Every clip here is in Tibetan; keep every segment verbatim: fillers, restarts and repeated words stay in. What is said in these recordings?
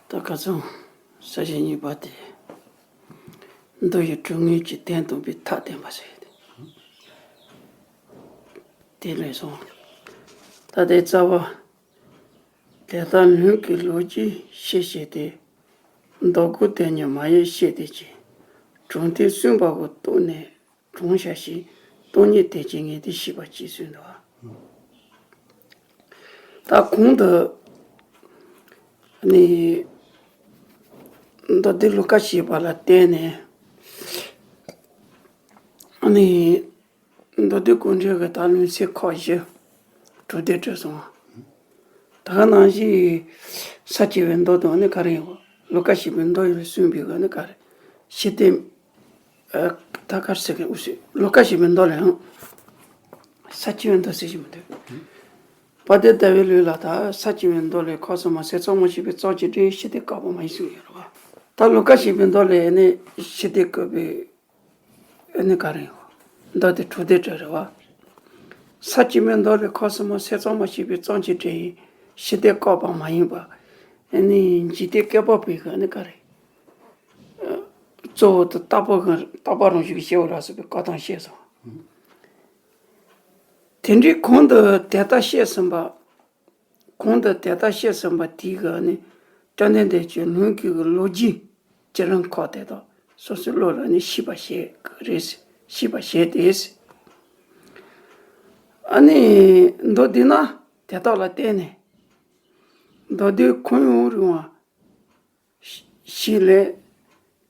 ད་ཁ་སང་ས་བཅད་གཉིས་པ་དེ། མདོ་ཡི་གྲུབ་ངེས་ཀྱི་དོན་སྟོན་པའི་ཐབས་བསྟན་པ་ཟེར་ཏེ། དེ་ལས་སོང་། ད་ལྟའི་རྩ་བ། དེ་ལྟར་ལུང་གི་ལོ་རྒྱུས་ཤེས་བྱས་ཏེ། མདོ་སྒོ་དོན་གཉེར་མ་ཡིན་ཤེས་དེ་ཀྱི། གྲུབ་མཐའི་གསུངས་པ་གོ་རྟོགས་ནས། གྲོང་བྱ་ཞིང་སྟོང་ཉིད་དོན་གྱི་ངེས་དེ་ཤེས་པར་གྱིས་གསུངས་འདུག། ད་གོང་དུ་ནི། མདོ་སྡེ་ལོ་ཀ་ཞེས་པ་ལ་བརྟེན་ནས། ནི། མདོ་སྡེ་ཀུན་བྲལ་གྱི་ད་ལུང་ཚིག་ཁག་བཞི། གྲུབ་སྡེ་བྲིས་སོང་། ད་ག་ནང་བཞིན་ས་བཅད་པའི་མདོ་དང་ནི་ག་རེ་ཡིན། ལོ་ཀ་ཞེས་པའི་མདོ་ཡིན་གསུངས་པའི་ག་ནི་ག་རེ། ཤེས་ལྡན། ཨ། ད་ག་རེ་ཟེར་གི་འུ་སུ་ལོ་ཀ་ཞེས་པའི་མདོ་ལས་ཨང་། ས་བཅད་པའི་མདོ་ཟེར་གྱི་མི་འདུག། དཔལ་ལྡན་ཟླ་བའི་ལུགས་ལ་ད་ས་བཅད་པའི་མདོ་ལས་ཁམས་གསུམ་མ་ཟད་གཙང་མ་ཞེས་པའི་གཙང་གི་སྒྲས་ཤེས་ལྡན་བཀག་པ་མ་ཡིན་གསུངས་ཡོད་རེད་བ། ད་ལོ་ཀ་ཞེས་པའི་མདོ་ལས་ནི་ཤེས་ལྡན་བཀག་པའི། ཨ་ནི་ག་རེ་ཡོད། མདོ་དེ་གྲུབ་སྡེ་བྲིས་རེད་བ། ས་བཅད་པའི་མདོ་ལས་ཁམས་གསུམ་མ་ཟད་གཙང་མ་ཞེས་པའི་གཙང་གི་སྒྲས་ཤེས་ལྡན་བཀག་པ་མ་ཡིན་པ། ཨ་ནི་འཇིག་རྟེན་བསྐལ་པ་པའི་ག་ནི་ག་རེ། གཙོ་བོ་དེ་རྟག་པ་གང་རྟག་པ་རང་བཞིན་གྱི་སྐྱེ་བོ་ལ་སོགས་པའི་བཀག་སྟངས་བཤད་སོང་། དེ་འདྲའི་གོང་དུ་དེ་ལྟར་བཤད་ཟིན་པ། གོང་དུ་དེ་ལྟར་བཤད་ཟིན་པ་དེའི་ག་ནི་དཔལ་ལྡན་འདས་ཀྱི་ལུང་གི་ལོ་རྒྱུས་ཀྱི་རིམ་ཁག་དེ་དག་སོ་སོའི་བློ་ལ་ནི་ཤེས་པ་བྱེད་དགོས་རེད། ཤེས་པ་བྱས་ཏེ། ཨ་ནི་མདོ་འདི་ན་དེ་དག་ལ་བརྟེན་ནས་མདོ་སྡེ་ཁོར་ཡུག་རིང་བ་ཞིག་ལས།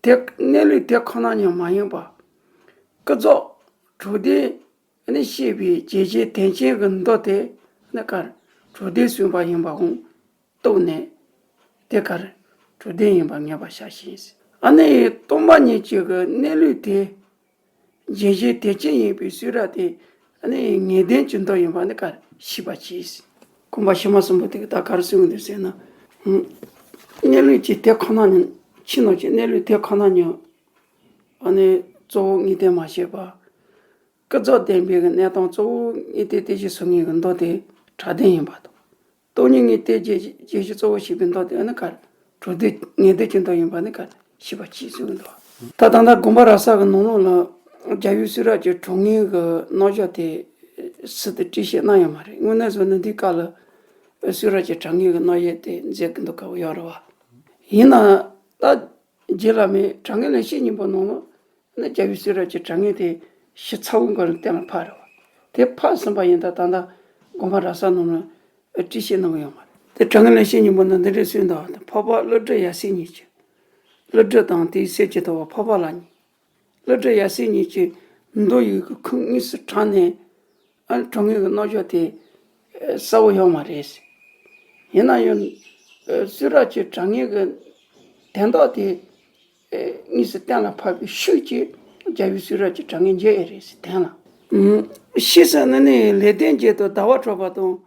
དེ་གནས་ལུགས་དེ་ཁོ་ན་ཉིད་མ་ཡིན་པ། ཀུན་རྫོབ་གྲུབ་བདེ་ནི་ཤེས་པའི་རྗེས་བཞིན་དོན་ཅན་གྱི་མདོ་དེ་ནི་ག་རེ་གྲུབ་བདེ་གསུངས་པ་ཡིན་པ་ཁོང་རྟོགས་ནས། དེ་ག་རེ་གྲུབ་བདེ་ཡིན་པ་ངེས་པར་བྱ་ཞིང་། ཨ་ནི་སྟོང་པ་ཉིད་ཀྱི་གནས་ལུགས་དེ། རྗེས་བཞིན་དོན་ཅན་ཡིན་པའི་ཚུལ་ར་དེ་ནི་ངེས་དོན་གྱི་མདོ་ཡིན་པ་ནི་ག་རེ་ཤེས་པར་གྱིས། གོམ་པ་ཕྱི་མ་གསུམ་པོ་དེ་གི་ད་ག་རེ་གསུངས་འདུག་ཟེར་ན། གནས་ལུགས་ཀྱི་དེ་ཁོ་ན་ཉིད་ཕྱི་ནང་གི་གནས་ལུགས་དེ་ཁོ་ན་ཉིད། ཨ་ནི་གཙོ་བོ་ངེས་དོན་མ་བྱས་པ། ཀུན་རྫོབ་བདེན་པའི་གནས་སྟངས་གཙོ་བོ་ངེས་དོན་དེ་བཞིན་གསུང་ངེས་ཀྱི་མདོ་དེ་དྲང་བདེན་ཡིན་པ་དང་། སྟོང་ཉིད་ངེས་དོན་རྗེས་རྗེས་བཞིན་གཙོ་བོ་བྱས་པའི་མདོ་དེ་ཨ་ནི་ག་རེ་གྲུབ་བདེ་ངེས་དོན་གྱི་མདོ་ཡིན་པ་ནི་ག་རེ་ཤེས་པར་གྱིས་གསུངས་འདུག། ད་ད་ལྟ་དགོངས་པ་རབ་གསལ་གྱི་ནང་ལོགས་ལ་རྒྱལ་བའི་གསུང་རབ་ཀྱི་དྲང་ངེས་ཀྱི་རྣམ་གཞག་དེ་སྲིད་དུ་བྲིས་བཤད་གནང་ཡོད་མ་རེད། དངོས་གནས་བཟོ་ན་འདི་སྐབས་ལ་གསུང་རབ་ཀྱི་དྲང་ངེས་ཀྱི་རྣམ་གཞག་དེ་མཛད་ཀྱི་འདུག་ག་བ་ཡོད་རེད་བ། ཡིན་ན་ད་རྗེ་བླ་མའི་དྲང་ངེས་ལེགས་བཤད་སྙིང་པོ་ནང་ལ། ནི་རྒྱལ་བའི་གསུང་རབ་ཀྱི་དྲང་ངེས་དེ་ཞིབ་ཚགས་པོ་འགའ་རེ་གཏན་ལ་ཕབ་རེད་བ། དེ་ཕབ་ཟིན་པ་ཡིན་ད་ད་ལྟ་དགོངས་པ་རབ་གསལ་ནང་ལ་བྲིས་བཤད་གནང་གི་ཡོད་མ་རེད། དེ་དྲང་ངེས་ལེགས་བཤད་སྙིང་པོ་ནང་འདི་འདྲས་གསུངས་འདུག། འཕགས་པ་ཀླུ་སྒྲུབ་ཡབ་སྲས་གཉིས་ཀྱིས། ཀླུ་སྒྲུབ་དང་དེའི་སྲས་ཀྱི་ཐུ་བོ་འཕགས་པ་ལགས་གཉིས། ཀླུ་སྒྲུབ་ཡབ་སྲས་གཉིས་ཀྱིས་མདོ་ཡི་གི་ཁུངས་དངོས་སུ་དྲངས་ནས། ཨ་ནི་དྲང་ངེས་ཀྱི་རྣམ་གཞག་དེ་གསལ་བོ་ཡོད་མ་རེད། ཡིན་ན་ཡང་གསུང་རབ་ཀྱི་དྲང་ངེས་ཀྱི་དོན་དག་དེ་དངོས་སུ་གཏན་ལ་ཕབ་པའི་ཤུགས་ཀྱིས་རྒྱལ་བའི་གསུང་རབ་ཀྱི་དྲང་ངེས་འབྱེད་ཡས་རེད་ཟེར་དོན་ལ། ཕྱིས་སུ་ནི་ནི་ལེགས་ལྡན་འབྱེད་དུ་ཟླ་བ་གྲགས་པ་དང་།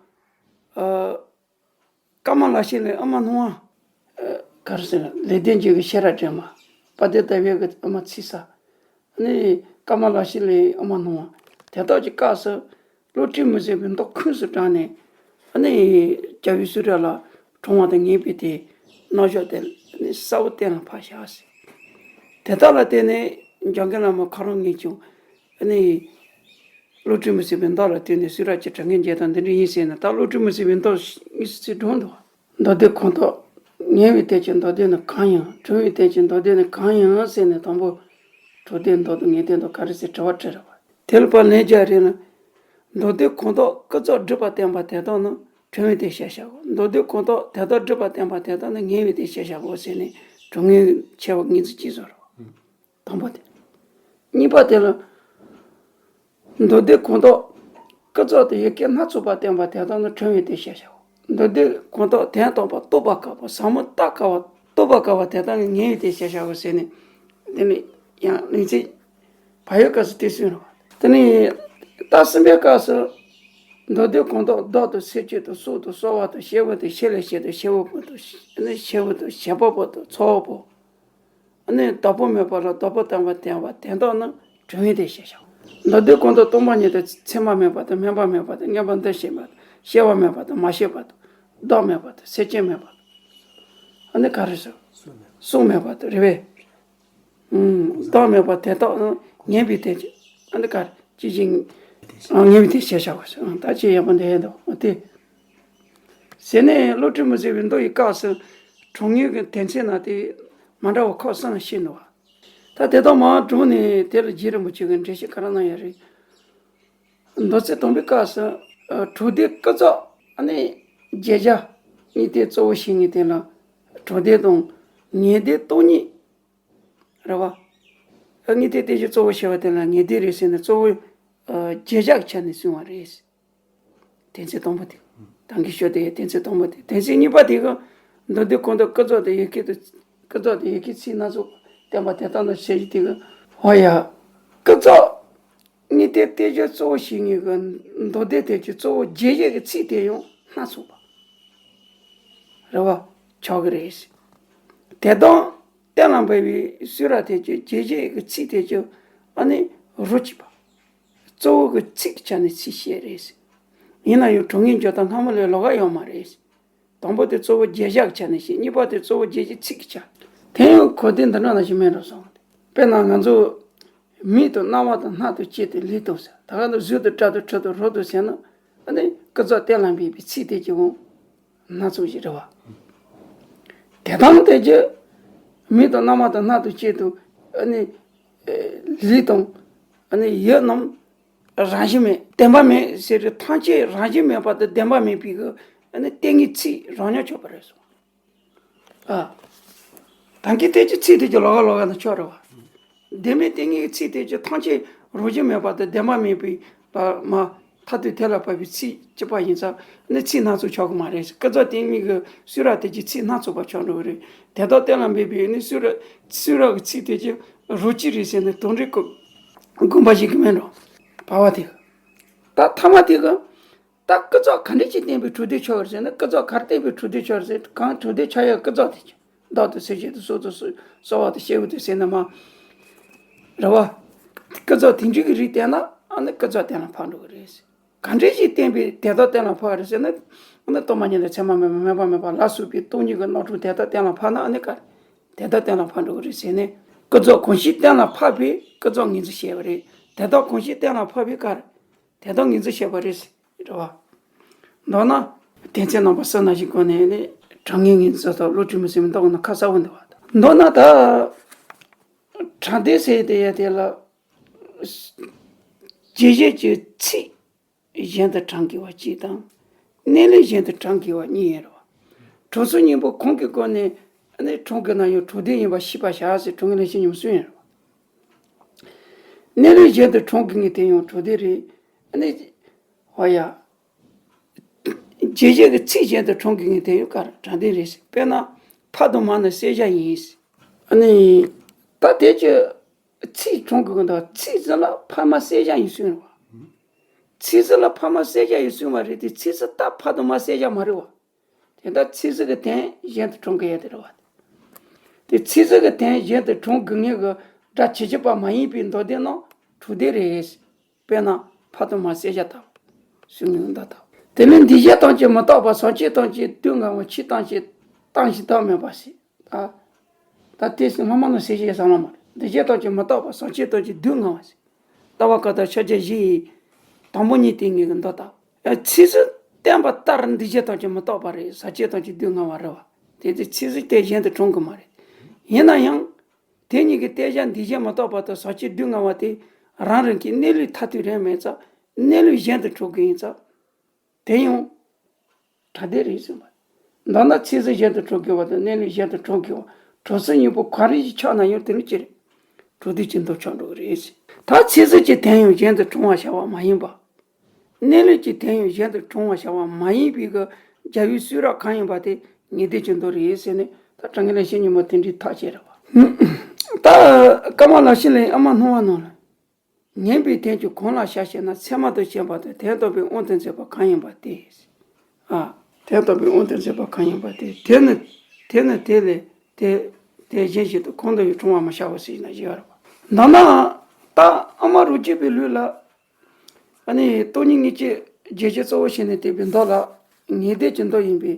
ཀརྨ་ལག་ཤེས་ལས་ཨ་མ་སྣང་བ། ག་རེ་ཟེར་ན་ལེགས་ལྡན་འབྱེད་ཀྱི་ཤེས་རབ་སྒྲོན་མ། དཔལ་ལྡན་ཟླ་བའི་གི་ཨ་མ་ཚེ་བསགས། ནི་ཀརྨ་ལག་ཤེས་ལས་ཨ་མ་སྣང་བ། དེ་དག་གི་སྐབས་སུ་བློ་གྲོས་མི་ཟད་པའི་མདོ་ཁུངས་སུ་དྲངས་ནས། ནི་རྒྱལ་བའི་གསུང་རབ་ལ་དྲང་བ་དང་ངེས་པའི་དེ་རྣམ་གཞག་དེ་ནི་གསལ་བོ་གཏན་ལ་ཕབ་བཞག་ཟེར། དེ་དག་ལ་བརྟེན་ནས་འཇམ་མགོན་བླ་མ་ཁོ་རང་ངོས་ཀྱང་ནི། བློ་གྲོས་མི་ཟད་པའི་མདོ་ལ་བརྟེན་ནས་གསུང་རབ་ཀྱི་དྲང་ངེས་འབྱེད་སྟངས་འདི་འདྲ་ཡིན་ཟེར་ན། ད་བློ་གྲོས་མི་ཟད་པའི་མདོ་དངོས་སུ་ཚིག་སྒྲོག་འདུག། མདོ་སྡེ་ཁོངས་གཏོགས། ངེས་པའི་དོན་གྱི་མདོ་སྡེ་ནི་གང་ཡིན། དྲང་བའི་དོན་གྱི་མདོ་སྡེ་ནི་གང་ཡིན་ཟེར་ནས་དང་པོ། གྲུབ་སྡེ་མདོ་དང་ངེས་དོན་མདོ་ག་རེ་ཟེར་དྲི་བ་དྲིས་རེད་བ། དེ་ལ་ཕར་ལན་རྒྱག་རེད་ན། མདོ་སྡེ་ཁོངས་གཏོགས་ཀུན་རྫོབ་སྒྲུབ་པ་བསྟན་པ་དེ་དག་ནི་དྲང་བའི་དོན་བཤད་བྱའོ། མདོ་སྡེ་ཁོངས་གཏོགས་དེ་དག་སྒྲུབ་པ་བསྟན་པ་དེ་དག་ནི་ངེས་པའི་དོན་བཤད་བྱའོ་ཟེར་ནས་གྲུབ་ངེས་ཁྱད་པར་ངེས་ཚིག་གཅིག་བཟོ་རེད་བ། དང་པོ་དེ། གཉིས་པ་དེ་ལ། མདོ་སྡེ་ཁོངས་གཏོགས། ཀུན་རྫོབ་ཏུ་ཡུལ་སྐད་སྣ་ཚོགས་པ་བསྟན་པ་དེ་དག་ནི་དྲང་བའི་དོན་བཤད་བྱའོ། མདོ་སྡེ་ཁོངས་གཏོགས་དོན་དམ་པར་རྟོགས་པ་དཀའ་བ་ཟབ་མོ་བལྟ་དཀའ་བ་རྟོགས་པ་དཀའ་བ་དེ་དག་ནི་ངེས་པའི་དོན་བཤད་བྱའོ་ཟེར་ནས། དེ་ནི་ཡང་ལན་ཚིག་བག་ཡོད་སྐབས་སུ་དེ་གསུངས་རེད་བ། དེ་ནི་རྟགས་གསུམ་པའི་སྐབས་སུ། མདོ་སྡེ་ཁོངས་གཏོགས་བདག་ཏུ་སེལ་བྱེད་དུ་སྲོག་ཏུ་གསོ་བ་དང་ཤེས་པ་དང་ཤེས་ལས་བྱེད་དུ་ཤེས་པ་པོ་དང་ནི་ཤེས་པ་དང་བྱེད་པ་པོ་དང་ཚོགས་པ་པོ། ནི་བདག་པོ་མེད་པ་ལ་བདག་པོ་བསྟན་པ་བསྟན་པ་དེ་དག་ནི་དྲང་བའི་དོན་བཤད་བྱའོ། མདོ་སྡེ་ཁོངས་གཏོགས་སྟོང་པ་ཉིད་དུ་མཚན་མ་མེད་པ་དང་མིན་པ་མེད་པ་དང་མངོན་པར་འདུ་བྱེད་པ་དང་སྐྱེ་བ་མེད་པ་དང་མ་སྐྱེས་པ་དང་བདག་མེད་པ་དང་སེམས་ཅན་མེད་པ་ ཨ་ནི་ག་རེ་ཟེར། གསུང་མེད་པ་དེ་རེད་པས། ཨུམ། བདག་མེད་པ་དེ་དག་ངེས་པའི་དོན་གྱི། ཨ་ནི་ག་རེ་ཅི་ཞིག་ཨ་ངེས་པའི་དོན་ཞེས་བྱ་བ་ཞིག་ད་ཅི་ཡག་པོ་འདི་ཡིན་འདུག་ཨ་དེ། ཟེར་ནས་བློ་གྲོས་མི་ཟད་པའི་མདོ་ཡི་སྐབས་སུ་གྲོང་ངེས་ཀྱི་དོན་ཚན་ན་དེ་མ་འདྲ་བ་ཁག་གསུམ་བཤད་འདུག་བ། ད་དེ་དག་མར་དྲངས་ནས་དེ་ལ་རྗེ་རིན་པོ་ཆེ་གིས་འགྲེལ་བཤད་ག་རེ་གནང་ཡོད་རེད། མདོ་ཚིག་དང་པོའི་སྐབས་སུ། ཨ། དྲུག་སྡེ་ཀུན་རྫོབ་ཨ་ནི་བརྗོད་བྱ་གཉིས་དེ་གཙོ་བོ་བྱེད་ངེས་དེ་ལ། དྲུག་སྡེ་དང་ངེས་སྡེ་སྟོང་ཉིད་རེད་བ། ཨ་གཉིས་དེ་དེ་བཞིན་གཙོ་བོ་བྱས་པ་དེ་ལ་ངེས་སྡེ་རེད་ཟེར་ནས་གཙོ་བོ། ཨ། བརྗོད་བྱ་གི་ཆ་ནས་གསུངས་པ་རེད། དོན་ཚན་དང་པོ་དེ། ད་གིན་ཞུས་དེ་དོན་ཚན་དང་པོ་དེ། དོན་ཚན་གཉིས་པ་དེ་གི་མདོ་སྡེ་ཁོངས་གཏོགས་ཀུན་རྫོབ་དང་ཡུལ་སྐད་དུ། ཀུན་རྫོབ་དང་ཡུལ་སྐད་ཚིག་སྣ་ཚོགས་བསྟན་པ་དེ་ལྟ་ན་ཞེས་བྱ་དེ་གི། འོ་ཡ། ཀུན་རྫོབ་གཉིས་དེ་དེ་བཞིན་གཙོ་བོ་བྱེད་ངེས་ཀྱི་མདོ་སྡེ་དེ་གི་གཙོ་བོ་བརྗོད་བྱེད་ཀྱི་ཚིག་དེ་ཡང་སྣ་ཚོགས་པ་རེད་བ། ཆགས་ཀྱི་རེད། དེ་དང་གཏན་ལ་འབེབས་པའི་གསུང་རབ་དེ་གི་བརྗོད་བྱེད་ཀྱི་ཚིག་དེ་གི་ཨ་ནི་རོ་གཅིག་པ། གཙོ་བོ་གི་ཚིག་གི་ཆ་ནས་ཚིག་བཤད་རེད། ཡིན་ན་ཡང་གྲོང་ངེས་འཇོག་སྟངས་སྔ་མོ་ལས་ལོགས་ཀ་ཡོད་མ་རེད། དང་པོ་དེ་གཙོ་བོ་བརྗོད་བྱ་གི་ཆ་ནས་བཤད། གཉིས་པ་དེ་གཙོ་བོ་བརྗོད་བྱེད་ཚིག་གི་ཆ། དེ་ཡང་གོ་དོན་འདི་འདྲ་ནང་བཞིན་མེད་འགྲོ་སོང་། དཔེར་ན་ང་ཚོ་མིག་དང་རྣ་བ་དང་སྣ་དང་ལྕེ་དང་ལུས་དང་ཟེར། ད་ག་ནང་གཟུགས་དང་སྐྲ་དང་ཁྲག་དང་རོ་དང་ཟེར་ན། ཨ་ནི་ཀུན་རྫོབ་གཏན་ལ་འབེབས་པའི་ཚིག་དེ་གི་དབང་སྣ་ཚོགས་ཤིག་རེད་བ། དེ་དང་དེ་གི་མིག་དང་རྣ་བ་དང་སྣ་དང་ལྕེ་དང་། ཨ་ནི་ཨེ་ལུས་དང་། ཨ་ནི་ཡིད་རྣམས་རང་བཞིན་མེད། བདེན་པ་མེད་ཟེར་དུས་ཐམས་ཅད་རང་བཞིན་མེད་པ་དང་བདེན་པ་མེད་པའི་གི་ཨ་ནི་ལྟས་ངན་ཚིག་རང་ཉིད་ཆགས་པ་རེད་གསུངས། ཨ། ད་གིན་དེ་གི་ཚིག་དེ་གི་ལོགས་ཀ་ལོགས་ཀ་ན་ཆགས་རེད་བ། བདེན་མེད་ལྟས་ངན་གྱི་ཚིག་དེ་གི་ཐམས་ཅད་རང་བཞིན་མེད་པ་དང་བདེན་པ་མེད་པའི་ལ་མ་མཐར་ཐུག་དེ་ལ་བབས་པའི་ཚིག་གཅིག་པ་ཡིན་ཙང་ནི་ཚིག་སྣ་ཚོགས་ཆགས་ཀྱི་མ་རེད། ཀུན་རྫོབ་བསྟན་མི་གི་གསུང་རབ་དེ་གི་ཚིག་སྣ་ཚོགས་པ་ཆགས་འགྲོ་གི་རེད། དེ་དག་གཏན་ལ་འབེབས་པའི་ནི་གསུང་རབ་གསུང་རབ་ཀྱི་ཚིག་དེ་གི་རོ་གཅིག་རེད་ཟེར་ནས་དོན་འགྲེལ་དགོས་དགོངས་པ་བཞེས་ཀྱི་མེད་འགྲོ། བར་བ་དེ་གི། ད་ཐ་མ་དེ་གི། ད་ཀུན་རྫོབ་ག་འདྲ་ཅིག་བསྟན་པའི་དྲུག་སྡེ་ཆགས་ཡོད་ཟེར་ན། ཀུན་རྫོབ་ག་རེ་བསྟན་པའི་དྲུག་སྡེ་ཆགས་ཟེར། གང་དྲུག་སྡེ་ཆགས་ཡོད་ཀུན་རྫོབ་དེ་ཆགས། བདག་དང་སེམས་ཅན་དང་སྲོག་དང་གསོ་བ་དང་སྐྱེ་བོ་དང་ཟེར་ན་མ་རེད་བ། ཀུན་རྫོབ་དེ་འདྲ་གི་རིགས་བསྟན་ན་ཨ་ནི་ཀུན་རྫོབ་གཏན་ལ་ཕབ་འགྲོ་གི་རེད། ག་འདྲ་ཅིག་བསྟན་པའི་དེ་དག་གཏན་ལ་ཕབ་རེད་ཟེར་ན། ཨ་ནི་སྟོང་པ་ཉིད་དང་མཚན་མ་མེད་པ་མེད་པ་མེད་པ་ལ་སོགས་པའི་སྟོང་ཉིད་ཀྱི་རྣམ་གྲངས་དེ་དག་གཏན་ལ་ཕབ་ན་ཨ་ནི་ག་རེ། དེ་དག་གཏན་ལ་ཕབ་འགྲོ་གི་རེད་ཟེར་ནས། ཀུན་རྫོབ་གང་ཞིག་གཏན་ལ་ཕབ་པས་ཀུན་རྫོབ་ངོས་འཛིན་བྱས་པ་རེད། དེ་དག་གང་ཞིག་གཏན་ལ་ཕབ་པས་ག་རེ། དེ་དག་ངོས་འཛིན་བྱས་པ་རེད་ཟེར་རེད་བ། མདོར་ན། དོན་ཚན་རྣམ་པ་གསུམ་ནང་བཞིན་གོ་ནས་ནི་གྲངས་ངེས་ངོས་འཛིན་སོགས་བློ་གྲོས་མི་ཟིན་པའི་མདོ་ནང་ཁ་གསལ་པོ་འདུག་བ། མདོར་ན་ད། དྲང་དོན་ཟེར་དེ་ཡ་དེ་ལ། བརྗོད་བྱེད་ཀྱི་ཚིག་གཞན་དུ་དྲང་དགོས་པ་གཅིག་དང་། གནས་ལུགས་གཞན་དུ་དྲང་དགོས་པ་གཉིས་ཡོད་རེད་བ། གྲོགས་སུ་གཉིས་པོ་གང་གི་སྒོ་ནས་ནི་དྲང་དགོས་ན་ཡང་དྲང་དོན་ཡིན་པ་ཤེས་པར་བྱ་ཟེར་དྲང་ངེས་ལེགས་བཤད་ཉི་མ་གསུངས་ཡོད་རེད་བ། གནས་ལུགས་གཞན་དུ་དྲང་དགོས་ངེས་དེ་ཡང་དྲང་དོན་རེད། ཨ་ནི། འོ་ཡ། བརྗོད་བྱེད་ཀྱི་ཚིག་གཞན་དུ་དྲང་དགོས་ངེས་དེ་ཡང་ག་རེ་དྲང་དོན་རེད་ཟེར། དཔེར་ན། ཕ་དང་མ་ནི་བསྲེ་བྱ་ཡིན་ཟེར། ཨ་ནི། ད་དེ་ཀྱི་ཚིག་དྲང་དགོས་ཀྱི་འདུག་ཚིག་ཟིག་ལ་ཕ་མ་བསྲེ་བྱ་ཡིན་གསུངས་རེད་བ། ཚིག་ཟིག་ལ་ཕ་མ་བསྲེ་བྱ་ཡིན་གསུངས་པ་རེད་དེ་ཚིག་ཟིག་ད་ཕ་དང་མ་བསྲེ་བྱ་མ་རེད་བ། དེ་ལྟར་ཚིག་ཟིག་གི་དོན་གཞན་དུ་དྲང་གི་ཡོད་དེ་རེད་བ། དེ་ཚིག་ཟིག་གི་དོན་གཞན་དུ་དྲང་དགོས་ངེས་ཀྱི་སྒྲ་ཇི་བཞིན་པ་མ་ཡིན་པའི་མདོ་སྡེ་རྣམས་དྲང་དོན་རེད། དཔེར་ན་ཕ་དང་མ་བསྲེ་བྱ་ལྟ་བུ། གསུང་ངེས་མདོ་ལྟ་བུ། དེ་ནི་འདུས་བྱས་ཐམས་ཅད་མི་རྟག་པ། ཟག་བཅས་ཐམས་ཅད་སྡུག་བསྔལ་བ། ཆོས་ཐམས་ཅད་བཏང་ཞིང་བདག་མེད་པ་ཟེར། ད། ད་དེ་སྔ་མ་ནང་བཤད་བཤད་བསམ་བློ་མ་རེད། འདུས་བྱས་ཐམས་ཅད་མི་རྟག་པ། ཟག་བཅས་ཐམས་ཅད་སྡུག་བསྔལ་བ་ཟེར། ལྟ་བ་བཀའ་རྟགས་ཕྱག་རྒྱ་བཞི་ཡི་དང་པོ་ཉིད་དེ་ངེས་ཀྱི་མདོ་ལྟ་བུ། ཚིག་ཟིག་བསྟན་པ་ལྟར་འདུས་བྱས་ཐམས་ཅད་མི་རྟག་པ་རེད། ཟག་བཅས་ཐམས་ཅད་སྡུག་བསྔལ་བ་རེད་བ། དེ་དེ་ཚིག་ཟིག་དེ་གཞན་དུ་དྲང་གི་མ་རེད། ཡིན་ན་ཡང་། དེ་གཉིས་ཀྱི་གཏད་བྱ་འདུས་བྱས་མི་རྟག་པ་དང་ཟག་བཅས་སྡུག་བསྔལ་བ་དེ་རང་རང་གི་གནས་ལུགས་མཐར་ཐུག་རེད་མེད་ཙང་གནས་ལུགས་གཞན་དུ་དྲང་གི་ཡིན་ཙང་། དེ་ཡང་། དྲང་དོན་རེད་གསུངས་པ། མདོར་ན་ཚིག་ཟིག་གཞན་དུ་དྲང་དགོས་པ་དང་གནས་ལུགས་གཞན་དུ་དྲང་དགོས་པ། གྲོགས་སུ་གཉིས་པོ་ག་རེ་ཞིག་ཆགས་ན་ཡང་དེ་ནི་ཅི་རེད། དྲང་དོན་གྱི་མདོ་ཆགས་འགྲོ་གི་རེད། ད་ཚིག་ཟིག་གི་དོན་ཡང་གཞན་དུ་དྲང་བར་བྱ་བ་མ་ཡིན་པ། གནས་ལུགས་ཀྱི་དོན་ཡང་གཞན་དུ་དྲང་བར་བྱ་བ་མ་ཡིན་པའི་གི་རྒྱལ་བའི་གསུང་རབ་གང་ཡིན་པ་དེ་ངེས་དོན་གྱི་མདོ་རེད་ཟེར་ནས་ད་དྲང་ངེས་ལེགས་བཤད་ཉི་མ་དེ་འདྲའི་ཐག་བཅད་རེད་བ། ད་ཀ་མ་ལ་ཤཱི་ལའི་ཨ་མ་སྣང་བ་རྣམས་ལ། ངེས་པའི་དོན་གྱིས་གང་ལ་བྱ་ཞེ་ན། ཚད་མ་དང་བཅས་པ་དང་དོན་དམ་པའི་དབང་དུ་མཛད་པ་གང་ཡིན་པ་དེ། ཨ། དོན་དམ་པའི་དབང་དུ་མཛད་པ་གང་ཡིན་པ་དེ། དེ་ནི་དེ་ནི་དེ་ལས་དེ་དེ་གཞན་ཞིག་ཏུ་གང་དུ་ཡང་དྲང་བར་མི་བྱའོ་ཟེར་ན་ཡོད་རེད་བ། མདོར་ན་ད་ཨ་མ་རང་རྒྱུད་པའི་ལུགས་ལ། ཨ་ནི་སྟོང་ཉིད་དངོས་གཅིག་རྗེས་ཤུལ་གཙོ་བོ་བྱས་ནས་བསྟན་པའི་མདོ་ལ་ངེས་དོན་གྱི་མདོ་ཡིན་པའི་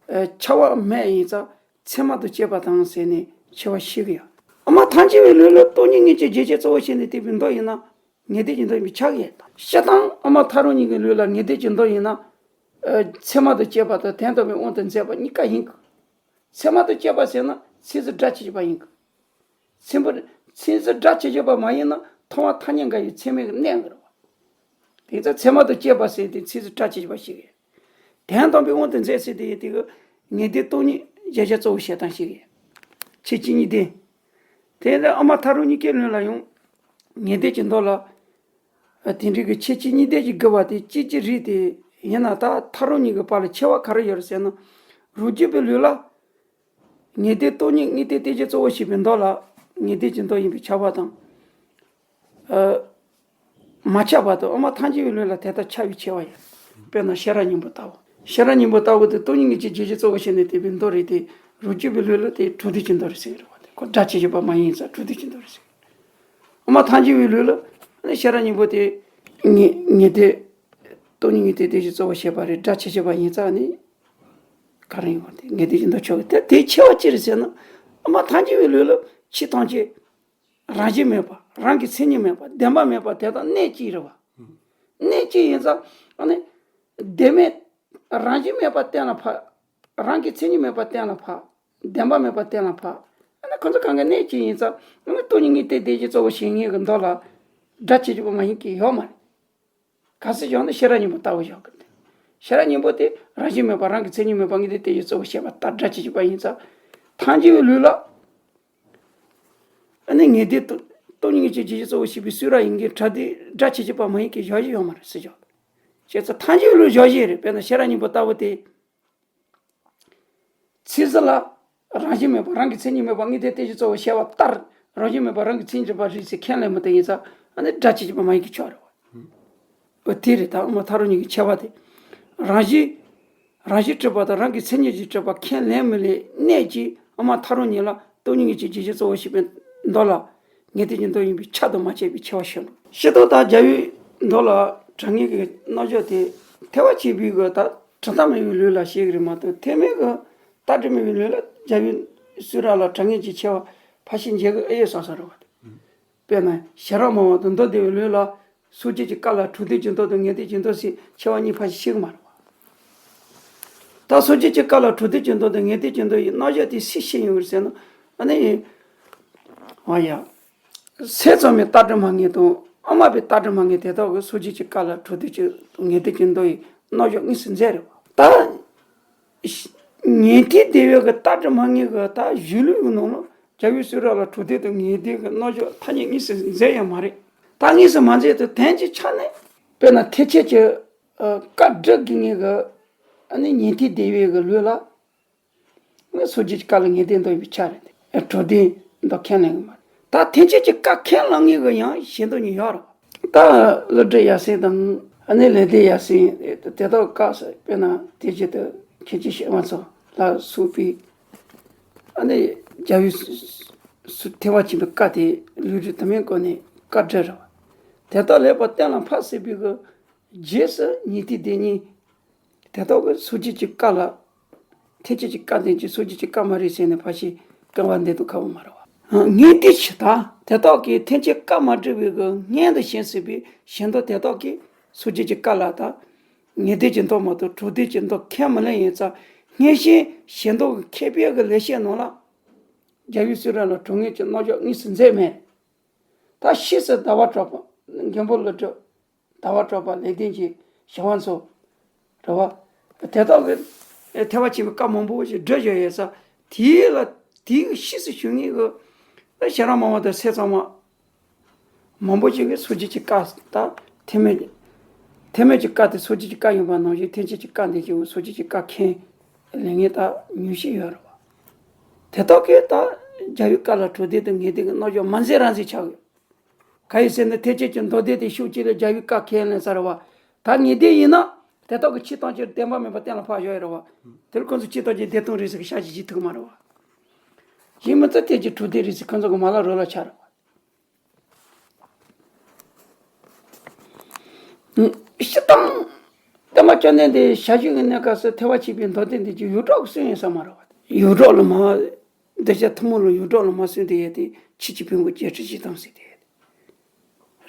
ཨ་ཁྱབ་པ་མེད་ཡིན་ཙང་། མཚན་མ་དང་བཅས་པ་དང་ཟེར་ནས་ཕྱེ་བ་ཞིག་ཡོད། དབུ་མ་ཐལ་འགྱུར་བའི་ལུགས་ལ་སྟོང་ཉིད་དངོས་གཅིག་བརྗོད་བྱའི་རྩ་བ་བྱས་ནས་བསྟན་པའི་མདོ་ཡིན་ན་ངེས་དོན་གྱི་མདོ་ཡིན་པས་ཁྱབ་ཀྱི་ཡོད། སྤྱིར་བཏང་དབུ་མ་ཐལ་འགྱུར་གཉིས་ཀྱི་ལུགས་ལ་ངེས་དོན་གྱི་མདོ་ཡིན་ན། ཨ། མཚན་མ་དང་བཅས་པ་དང་དོན་དམ་པའི་དབང་དུ་མཛད་པ་གཉིས་ཀ་ཡིན་གྱི། མཚན་མ་དང་བཅས་པ་ཟེར་ན་མཚན་གཞི་སྒྲ་ཆོས་ཅན་པ་ཡིན་གྱི། མཚན་པ། མཚན་གཞི་སྒྲ་ཆོས་ཅན་པ་མ་ཡིན་ན་མཐོང་བ་ཐ་སྙད་འགལ་བའི་མཚན་མའི་གནས་ཀྱི་རེད་བ། དེ་ཚོ་མཚན་མ་དང་བཅས་པ་ཟེར་ཏེ་མཚན་གཞི་སྒྲ་ཆོས་ཅན་པ་ཞིག་རེད། དོན་དམ་པའི་དབང་དུ་མཛད་ཟེར་ཏེ་ཡོད་དེ་གི་ངེས་དོན་སྟོང་ཉིད་བརྗོད་བྱའི་རྩ་བ་བྱེད་སྟངས་ཤིག་རེད། ཁྱད་ཆོས་གཉིས་ལྡན། དེ་ལས་དབུ་མ་ཐལ་འགྱུར་གཉིས་ཀའི་ལུགས་ལ་ཡང་ངེས་དོན་གྱི་མདོ་ལ། ཨ། དེ་འདྲའི་གི་ཁྱད་ཆོས་གཉིས་ལྡན་གྱི་དགུ་པ་དེ་གཅིག་གི་རིགས་དེ་ཡིན་ན་ད་ཐལ་འགྱུར་གཉིས་ཀྱི་བར་ལ་ཁྱད་པར་ག་རེ་ཡོད་རེད་ཟེར་ན། རང་རྒྱུད་པའི་ལུགས་ལ། ངེས་དོན་སྟོང་ཉིད་དངོས་དོན་གཏན་གཞི་གཙོ་བོར་བྱས་པའི་མདོ་ལ་ངེས་དོན་གྱི་མདོ་ཡིན་པས་ཁྱབ་པ་དང་། ཨ། མ་ཁྱབ་པ་དང་དབུ་མ་ཐལ་འགྱུར་བའི་ལུགས་ལ་དེ་ལྟར་ཁྱབ་པའི་ཁྱད་པར་ཡོད། དཔེར་ན་ཤེས་རབ་སྙིང་པོ་ལྟ་བུ། ཤེས་རབ་སྙིང་པོ་ལྟ་བུ་དེ་སྟོང་ཉིད་དངོས་གཅིག་བརྗོད་བྱའི་རྩ་བ་བྱས་ནས་བསྟན་པའི་མདོ་རེད་དེ། རང་རྒྱུད་པའི་ལུགས་ལ་དེ་གྲུབ་དོན་གྱི་མདོ་རེད་ཟེར་གྱི་རེད་བ། དེ་ཁོ་སྒྲ་ཆོས་ཅན་པ་མ་ཡིན་ཙང་གྲུབ་དོན་གྱི་མདོ་རེད་ཟེར། དབུ་མ་ཐལ་འགྱུར་བའི་ལུགས་ལ་ནི་ཤེས་རབ་སྙིང་པོ་དེ་ངེས་ངེས་དོན་སྟོང་ཉིད་དངོས་དོན་གཏན་གཞི་གཙོ་བོར་བྱས་པ་རེད། སྒྲ་ཆོས་ཅན་པ་ཡིན་ཙང་ནི་ག་རེ་ཡིན་བ། དེ་ངེས་དོན་གྱི་མདོ་ཆགས་ཀྱི། དེ་དེའི་ཁྱད་པར་ཅི་རེད་ཟེར་ན། དབུ་མ་ཐལ་འགྱུར་བའི་ལུགས་ལ་ཆོས་ཐམས་ཅད་རང་བཞིན་མེད་པ། རང་གི་མཚན་ཉིད་མེད་པ། བདེན་པ་མེད་པ། དེ་དག་གནས་གཅིག་རེད་བ། གནས་གཅིག་ཡིན་ཙང་ཨ་ནི་བདེན་མེད་རང་བཞིན་མེད་པ་གཏན་ལ་ཕབ། རང་གི་མཚན་ཉིད་མེད་པ་གཏན་ལ་ཕབ། བདེན་པ་མེད་པ་གཏན་ལ་ཕབ། ཨ་ནི་ཁོ་ཚོ་གང་ག་གནས་གཅིག་ཡིན་ཙང་ཨ་ནི་སྟོང་ཉིད་དངོས་དོན་གཏན་གཞི་གཙོ་བོར་བྱེད་མཁན་གྱི་མདོ་ལ་སྒྲ་ཆོས་ཅན་པ་མ་ཡིན་མཁན་ཡོད་མ་རེད། གལ་སྲིད་བཞག་ན་ཤེས་རབ་སྙིང་པོ་ལྟ་བུ་བཞག་གི་རེད། ཤེས་རབ་སྙིང་པོ་དེ་རང་བཞིན་མེད་པ། རང་གི་མཚན་ཉིད་མེད་པ། དངོས་དོན་གཏན་གཞི་གཙོ་བོར་བྱས་པ་ལྟར་སྒྲ་ཆོས་ཅན་པ་ཡིན་ཙང་། ཐལ་འགྱུར་བའི་ལུགས་ལ་ཨ་ནི་ངེས་དོན་སྟོང་སྟོང་ཉིད་དངོས་གཅིག་བརྗོད་བྱའི་རྩ་བ་བྱེད་པའི་སྲོལ་ར་ཡིན་གྱི། སྒྲ་དེ་སྒྲ་ཆོས་ཅན་པ་མ་ཡིན་མཁན་བཞག་གཞི་ཡོད་མ་རེད་ཟེར་བཞག། བྱས་ཙང་ཐལ་འགྱུར་བའི་ལུགས་བཞག་གཞི་རེད། དཔེར་ན་ཤེས་རབ་སྙིང་པོ་ལྟ་བུ་དེ། མཚན་གཞི་ལ་རང་བཞིན་མེད་པ། རང་གི་མཚན་ཉིད་མེད་པ། དངོས་དོན་གཏན་གཞི་གཙོ་བོར་བྱས་པ་ལྟར་རང་བཞིན་མེད་པ་རང་གི་མཚན་ཉིད་རིག་པ་རེད་ཟེར་ཁས་ལེན་པ་དེ་ཡིན་ཙང་ཨ་ནི་སྒྲ་ཆོས་ཅན་པ་མ་ཡིན་མཁན་ཆགས་རེད་བ། འོ་དེ་རེད། ད་དབུ་མ་ཐལ་འགྱུར་གཉིས་ཀྱི་ཁྱད་པར་དེ། རང་བཞིན་རང་བཞིན་གྲུབ་པ་དང་རང་གི་མཚན་ཉིད་ཀྱིས་གྲུབ་པ་ཁས་ལེན་མི་ལེན་གནད་ཀྱིས་དབུ་མ་ཐལ་འགྱུར་གཉིས་ལ་སྟོང་ཉིད་དངོས་གཅིག་བརྗོད་བྱའི་རྩ་བ་བྱེད་པའི་མདོ་ལ་ངེས་དོན་གྱི་མདོ་ཡིན་པས་ཁྱབ་དང་མ་ཁྱབ་པའི་ཁྱད་པར་ཤོད། སྤྱིར་བཏང་ད་རྒྱལ་བའི་མདོ་ལ་དྲང་ངེས་ཀྱི་རྣམ་གཞག་དེ་ཐེག་པ་ཆེན་པོའི་གི་ད་དྲང་ཐག་མེད་པའི་ལུགས་ལ་བཤད་ཀྱི་རེད་མ་གཏོགས། ཐེག་དམན་གྱི་རྟགས་སྒྲ་མེད་པའི་ལུགས་ལ་རྒྱལ་བའི་གསུང་རབ་ལ་དྲང་ངེས་ཀྱི་ཁྱད་པར་ཕལ་ཆེར་འབྱེད་དགོས་ཨེ་ཡོད་བསམ་བསམ་རེད་བ། དཔེར་ན་ཤེས་རབ་སྨྲ་བ་དང་མདོ་སྡེ་པའི་ལུགས་ལ་སངས་རྒྱས་ཀྱི་བཀའ་ལ་གྲུབ་དོན་གྱི་མདོ་དང་ངེས་དོན་གྱི་མདོ་ཟེར་ཁྱད་པར་གཉིས་ཕལ་ཆེར་ཕྱེ་གི་མ་རེད་བ། ད་སངས་རྒྱས་ཀྱི་བཀའ་ལ་གྲུབ་དོན་གྱི་མདོ་དང་ངེས་དོན་གྱི་མདོ་ཡི་རྣམ་གཞག་དེ་སུས་བཤད་ཡོང་གི་རེད་ཟེར་ན། ཨ་ནི། ཨ་ཡ། ཟས་གཙང་མའི་རྟགས་སྒྲ་མ་ངེས་དང་ཨ་མར་པའི་རྟགས་སྒྲ་མ་ངེས་དེ་དག་གིས་སངས་རྒྱས་ཀྱི་བཀའ་ལ་གྲུབ་དོན་གྱི་དང་ངེས་དོན་གྱི་མདོ་ཡི་རྣམ་གཞག་དངོས་སུ་མཛད་རེད་བ། ད་ཉན་ཐོས་སྡེ་པའི་གི་རྟགས་སྒྲ་མ་ངེས་གི་ད་གཞུང་ལུགས་ཀྱི་ནང་ལ་རྒྱལ་བའི་གསུང་རབ་ལ་གྲུབ་དོན་དང་ངེས་དོན་གྱི་རྣམ་གཞག་ཐ་སྙད་དངོས་སུ་མཛད་ཡོད་མ་རེད། ད་དངོས་སུ་མ་མཛད་དུས་དོན་གྱི་ཆ་ནས་དཔེར་ན་ཐེག་ཆེན་གྱི་ཨ་བཀའ་སྒྲུབ་དགོས་ངེས་གི་ཨ་ནི་ཉན་ཐོས་སྡེ་པའི་གི་ལུགས་ལ། ངས་སངས་རྒྱས་ཀྱི་བཀའ་ལ་ངེས་དོན་མདོ་ཡིན་པས་ཁྱབ་རེད་དེ། གྲུབ་དོན་མདོ་ཁས་ལེན་གྱི་མ་རེད། ད་ཐེག་ཆེན་གྱི་བཀའ་ཁས་ལེན་མཁན་གྱི་ཡང་ཞལ་འདོན་གྱི་ཡོད་རེད། ད་ཀླུ་སྒྲུབ་ཡབ་སྲས་དང་ཨ་ནི་ལེགས་ལྡན་ཡབ་སྲས་དེ་དག་བཀའ་ཟེར་དཔེར་ན་དེ་བཞིན་དུ་མཁན་ཆེན་ཞལ་དབང་མཚོ་ལ་སོགས་པའི་ཨ་ནི་རྒྱལ་བའི་སུ་སུ་ཐེག་པ་ཆེན་པོའི་བཀའ་དེ་ལུང་རིགས་དུ་མའི་སྒོ་ནས་བཀའ་སྒྲུབ་རེད་བ། དེ་དག་ལེགས་པར་གཏན་ལ་ཕབ་ཟིན་པའི་གི་རྗེས་སུ་ཉན་ཐོས་སྡེ་གཉིས་དེ་དག་གིས་སངས་རྒྱས་ཀྱི་བཀའ་ལ་ཐེག་ཆེན་གྱི་བཀའ་བདེན་གྱི་སངས་རྒྱས་ཀྱི་བཀའ་མ་རེད་ཟེར་ནས་ཕལ་ཆེར་སྐྱོན་པ་འདེབས་དུས་ཁག་པོ་མ་རེད་བ། ངེས་དོན་ཇི་ལྟར་དེ་དག་གིས་ཐེག་ཆེན་བཀའ་མ་སྒྲུབ་པའི་གི་སྔོན་དུ་བྱོན་ཟིན་པའི་ཞལ་འདོན་དེ་དག་གིས་སངས་རྒྱས་ཀྱི་བཀའ་ལ་ད་ངེས་དོན་གྱི་མདོ་མ་གཏོགས་གྲུབ་དོན་གྱི་མདོ་ཁས་མི་ལེན་ཡིན་ཙང་། སྔོན་བྱོན་ཞལ་འདོན་གྱི་མཁས་པའི་གི་ལེགས་བཤད་ནང་ལ་རྒྱལ་བའི་གསུང་རབ་ལ་གྲུབ་དོན་གྱི་རྣམ་གཞག་དངོས་སུ་མཛད་མེད། ད་ཕྱིས་སུ་ཟླ་བ་གྲགས་པ་མགོན་པོ་ཀླུ་སྒྲུབ། ཟླ་བ་གྲགས་པ་ལེགས་ལྡན་གྱི་ཞལ་དབང་མཚོ། རེད་བ། དེ་དག་གིས་ཐེག་པ་ཆེན་པོའི་བཀའ་མང་པོ་ཞིག་བསྒྲུབས་བཞག་ཡོད་ས། དེའི་ལ་དེའི་ཕྱིས་སུ་བྱུང་མཁན་གྱི་ཤེས་རབ་སྨྲ་བ་དང་ཟས་གཙང་མ་མང་པོ་ཞིག་གིས་སངས་རྒྱས་ཀྱི་བཀའ་དང་ཐེག་དམན་ཐེག་དམན་གྱི་བཀའ་དེ་སངས་རྒྱས་ཀྱི་བཀའ་ཡིན་པ་ནང་བཞིན་ཐེག་ཆེན་གྱི་བཀའ་འདི་ཀྱང་སངས་རྒྱས་ཀྱི་བཀའ་ཁས་ལེན་མཁན་ད་ཉུང་ཤས་ཡོད་རེད་བ། དེ་དག་གིས་ད་རྒྱལ་བའི་བཀའ་ལ་གྲུབ་དོན་དང་ངེས་དོན་གྱི་རྣམ་གཞག་མ་མཛད་རང་མཛད་ཆགས་ཡོད། གང་ཡིན་ཟེར་ན་ཐེག་ཆེན་གྱི་མདོ་སྡེ་དེ་ཤོག་གཅིག་ལ་རྒྱལ་བའི་བཀའ་ཁས་ལེན་ས་རེད་བ། ད་ངེས་དོན་ཡིན་ན་དེ་དག་གིས་ཆོས་ཐམས་ཅད་བདེན་པ་མིན་པ་གཏན་ལ་ཕབ་བཞག་ཡོད་རེད་བ། དེར་ཁོང་ཚོ་ཆོས་ཐམས་ཅད་བདེན་སྟོང་རེད་ཟེར་གི་ཤག་ཅིག་བྱེད་ཐུབ་ཀྱི་མ་རེད་བ། ཡིན་མིན་ད་ཐེག་ཆེན་གྲུབ་དོན་རེད་ཟེར་ཁོང་ཚོ་གི་མ་ལག་རོལ་ལ་ཆགས་རེད་བ། སྤྱིར་བཏང་བསྟན་པ་བཅོམ་ལྡན་འདས་ཞལ་བཞུགས་ཀྱི་གནས་སྐབས་སུ་ཐེག་པ་ཆེན་པོའི་མདོ་སྡེ་འདི་ཀྱང་ཡོངས་གྲགས་ཀྱི་སྲོལ་ཡིན་ས་མ་རེད་བ། ཡོངས་གྲགས་ལ་མ། འདི་ཆ་ཐུན་མོང་ལ་ཡོངས་གྲགས་ལ་མ་སོན་དེ་ཡས་དེ་ཆོས་ཀྱི་ཕུང་པོ་བརྒྱད་ཁྲི་བཞི་སྟོང་ཟེར་དེ་ཡས་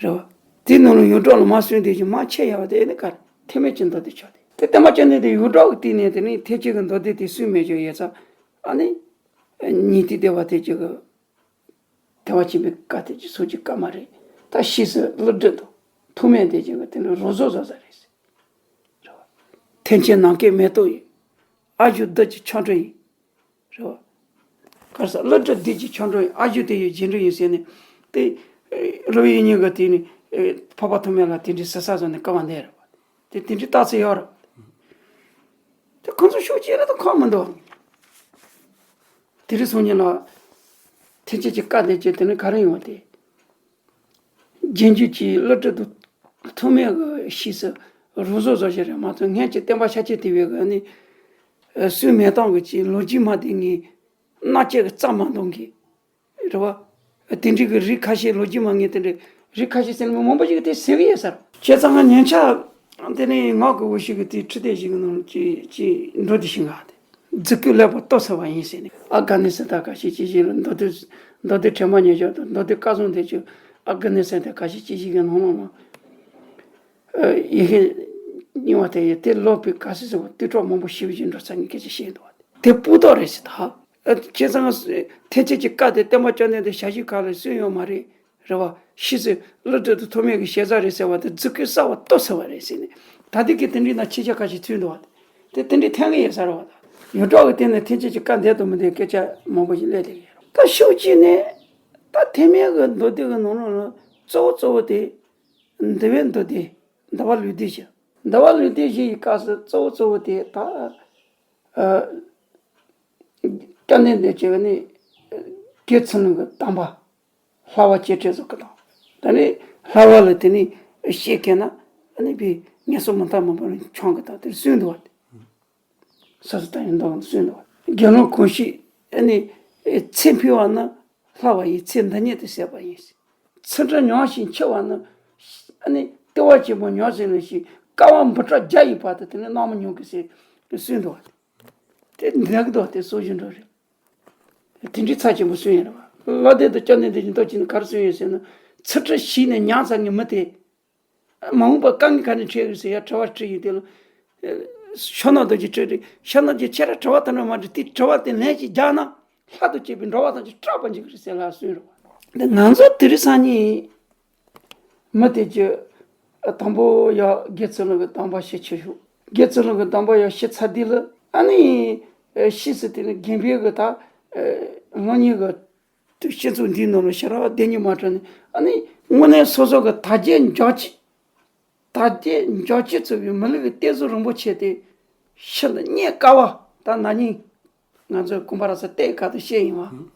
དེ། རེད་བ། དེ་ནང་ལ་ཡོངས་གྲགས་ལ་མ་སོན་དེ་ཅིག་མ་ཆེ་ཡ་བ་དེ་ནི་ག་རེ་ཐེག་དམན་གྱི་མདོ་སྡེ་ཆོག་དེ། དེ་བསྟན་པ་བཅོམ་ལྡན་འདས་ཡོངས་གྲགས་ཀྱི་སྟེང་ནས་དེ་ནི་ཐེག་ཆེན་གྱི་མདོ་སྡེ་དེ་སུས་མེད་ཀྱང་ཡོད་ཙང་། ཨ་ནི། ཉན་ཐོས་སྡེ་པ་དེ་ཅིག་གི། ཐེག་པ་ཆེན་པོའི་བཀའ་དེ་ཅིག་སོ་ཅིག་བཀའ་མ་རེད། ད་ཕྱིས་སུ་ཀླུ་སྒྲུབ་དང་ཐོགས་མེད་དེ་ཅིག་གི་དེ་ནི་རོ་བཟོ་བཟོ་ས་རེད་ཟེར། རེད་བ། ཐེག་ཆེན་ནམ་མཁའི་མེ་ཏོག་ཡིན། ཨ་ཇོ་བདུད་ཀྱི་ཆང་འཁྲུ་ཡིན། རེད་བ། ག་རེ་ཟེར། ཀླུ་སྒྲུབ་བདུད་ཀྱི་ཆང་འཁྲུ་ཡིན། ཨ་ཇོ་དེ་ཡི་རྗེས་འགྲོ་ཡིན་ཟེར་ནས། དེ་ཀླུ་ཡི་གཉིས་ཀ་དེ་ནི་འཕགས་པ་ཐོགས་མེད་ལ་དེ་འདྲའི་ཟེར་ས་བཟོ་ནས་བཀའ་མ་གནང་རེད་བ། དེ་དེ་འདྲའི་རྟགས་མཚན་ཡོད་རེད་བ། དེ་ཁོང་ཚོ་ཤུགས་ཆེ་རེད་དང་ཁག་མི་འདུག་དེ་རིང་སང་ཉིན་ལ་ཐེག་ཆེན་གྱི་བཀའ་དེ་ཅིག་དེ་ནི་ག་རེ་ཡོང་བ་དེ། རྗེས་འཇུག་གི་ཀླུ་སྒྲུབ་དང་ཐོགས་མེད་ཀྱི་ཕྱིས་སུ་རོ་བཟོ་བཟོ་བཞིན་རེད་མ་གཏོགས། སྔོན་གྱི་བསྟན་པ་ཤཱཀྱ་ཐུབ་པའི་གི་ནི་སུའི་མེ་ཏོག་གི་ཅིག་ལོ་རྒྱུས་མ་དེ་ངས་སྣ་གཅིག་གི་རྩ་མ་འདོན་གི། རེད་བ། དེ་འདྲའི་གི་རིགས་ཁ་ཤས། ལོ་རྒྱུས་མ་ངས་དེ་འདྲའི་རིགས་ཁ་ཤས་ཟེར་ནས་མི་མང་པོ་ཞིག་གིས་དེ་ཟེར་གི་ཡོད་ས་རེད། བྱས་ཙང་ང་ཉེ་ཆར་དེ་ནས་ངག་གི་འོས་ཤིག་གི་དེའི་འཕྲི་དེ་ཞིག་གི་ནང་ཅིག་ཅིག་འགྲོ་དེ་ཞིག་ང་དེ་རྫུ་འཕྲུལ་ལེགས་པར་རྟོགས་ཚར་བ་ཡིན་ཟེར་ནས། ཨ་དཀར་ནེ་སི་ད་ཁ་ཤས་ཅིག་ཞིག་ལ་མདོ་སྡེ་མདོ་སྡེ་དྲན་པ་ཉེར་བཞག་དང་མདོ་སྡེ་བཀའ་བཟང་དེ་ཅིག་ཨ་དཀར་ནེ་སི་ད་ཁ་ཤས་ཅིག་ཞིག་གི་ནང་ལ་ཡི་གེ་རྙིང་བ་དེ་ཡི་དེ་ཀློག་པའི་ག་ཚོད་ཟེར་བ་དུས་གྲོགས་མང་པོ་ཞེ་པོ་ཅིག་འགྲོ་ཚར་ངས་སྐད་ཆ་བཤད་འདུག་བ། དེ་སྤུ་མདོག་རེད་ཟེར་ད། ཨ། བྱས་ཙང་ཐེག་ཆེན་གྱི་བཀའ་དེ་བསྟན་པ་བཅོམ་ལྡན་འདས་ཞལ་བཞུགས་ཁ་ལ་གསུངས་ཡོད་མ་རེད། རེད་བ། ཕྱིས་སུ་ཀླུ་སྒྲུབ་དང་ཐོགས་མེད་ཀྱི་ཞལ་ཟས་རེད་ཟེར་བ་དེ་རྫུ་འཕྲུལ་གསར་བ་རྟོགས་ཚར་བ་རེད་ཟེར་ནས། ད་ལྟའི་གི་དེ་འདྲའི་ནང་ཕྱི་རྒྱལ་ཁ་ཤས་ཚུད་འདུག་བ། དེ་དེ་འདྲའི་ཐོན་གི་ཡོད་ས་རེད་བ། ད་ཡོངས་གྲགས་ཀྱི་སྟེང་ནས་ཐེག་ཆེན་གྱི་བཀའ་འདི་ལྟ་བུ་འདི་སྐད་ཆ་མང་པོ་ཞིག་སླེབས་བསྡད་ཡོད་རེད། ད་ཤུགས་ཆེ་ནས་ད་ཐེག་དམན་གྱི་མདོ་སྡེ་གི་ནང་ལོགས་ལ་གཙོ་བོ་གཙོ་བོ་དེ་འདུལ་བའི་མདོ་སྡེ། འདུལ་བ་ལུགས་ལྡན་བཞི། འདུལ་བ་ལུགས་ལྡན་བཞི་ཡི་སྐབས་སུ་གཙོ་བོ་གཙོ་བོ་དེ་ད། ཨ། བསྐྱར་ནས་འདི་བྱས་པ་ནི་དགེ་ཚུལ་སློང་གི་དམ་པ། ལྷག་པ་བྱེད་ཕྲད་བཟོ་གི་དང་། ད་ནི་ལྷག་པ་ལ་དེ་ནི་བཤད་མཁན་ན་ཨ་ནི་བི་ངན་སོང་མུ་མཐའ་མེད་པ་ལ་མཆོང་གི་དང་དེར་གསུངས་འདུག་བ། སོ་སོ་ད་ཡིན་མདོག་གསུངས་འདུག་བ། དགེ་སློང་གང་ཞིག་ཨ་ནི་ཚེ་འཕོས་པ་ན་ལྷག་པ་ཡིས་ཚེ་འདི་ཉིད་དུ་ཟད་པ་ཡིན། ཚུལ་ཁྲིམས་ཉམས་ཤིང་འཆི་བ་ན། ཨ་ནི་བསྟོད་པ་ཆེན་པོ་ཉམས་སུ་ལེན་ཞིང་དཀའ་བ་འབུམ་ཕྲག་བརྒྱ་ཡི་བར་དུ་དེ་ནི་སྣང་མི་མྱོང་གི་ཟེར་གསུངས་འདུག་བ། དེ་འདྲ་གི་འདུག་དེ་སྲོལ་ཞིག་འགྲོ་རེད། དེ་འདྲའི་ཚབས་ཆེན་པོ་གསུངས་ཡོད་རེད་བ། བློ་ལྡན་དང་སྐྱབས་གནས་དེ་བཞིན་མདོ་ཆེན་ག་རེ་གསུངས་ཡོད་ཟེར་ན། ཚུལ་ཁྲིམས་ཞིག་ནས་ཉམས་ཚར་ངེས་མི་དེ། མ་འོངས་པར་དཀའ་ངལ་ག་ནས་འཕྲད་ཀྱི་ཟེར་ཡ་དྲི་བ་དྲིས་ཡིན་དེ་ལ། ཤོ་ནག་རྡོ་རྗེ་དྲིས་རེད། ཤོ་ནག་རྗེ་ཁྱེད་རང་དྲི་བ་དེ་འདྲ་མ་དྲིས། དེ་དྲི་བ་དེ་ལན་ཞིག་རྒྱག་ན་ལྷ་དང་བཅས་པའི་འགྲོ་བ་ཐམས་ཅད་སྐྲག་པར་འགྱུར་གྱི་རེད་ཟེར་ལ་གསུངས་རེད་བ། འདི་ང་ཚོ་དེ་རིང་སང་ཉིན་མི་དེ་ཀྱི་དང་པོ་ཡ་དགེ་ཚུལ་སློང་གི་དམ་པ་ཞིག་ཆེ་ཤོས། དགེ་ཚུལ་སློང་གི་དམ་པ་ཡ་ཞིག་ཚར་དུས་ལ་ཨ་ནི་ཕྱིས་སུ་དེ་ནི་དགེ་འཕེལ་གི་ད་སློབ་གཉེར་གི་དུ་སྤྱི་ཚོགས་འདིའི་ནང་ལ་ཤ་ར་བ་བདེ་ཉིད་མ་གྲོལ་ནས་ཨ་ནི་དངོས་གནས་སོ་སོ་གི་དལ་བརྒྱད་འབྱོར་བཅུ། དལ་བརྒྱད་འབྱོར་བཅུ་ཚུད་པའི་མི་ལུས་ཀྱི་གཏེར་གཟུགས་རིན་པོ་ཆེ་དེ་ཕྱི་ལ་རྙེད་དཀའ་བ། ད་ན་ནིང་ང་ཚོའི་དགོན་པ་ར་ས་གཏེར་ཁ་ཐུག་བཤད་ཡིན་བ།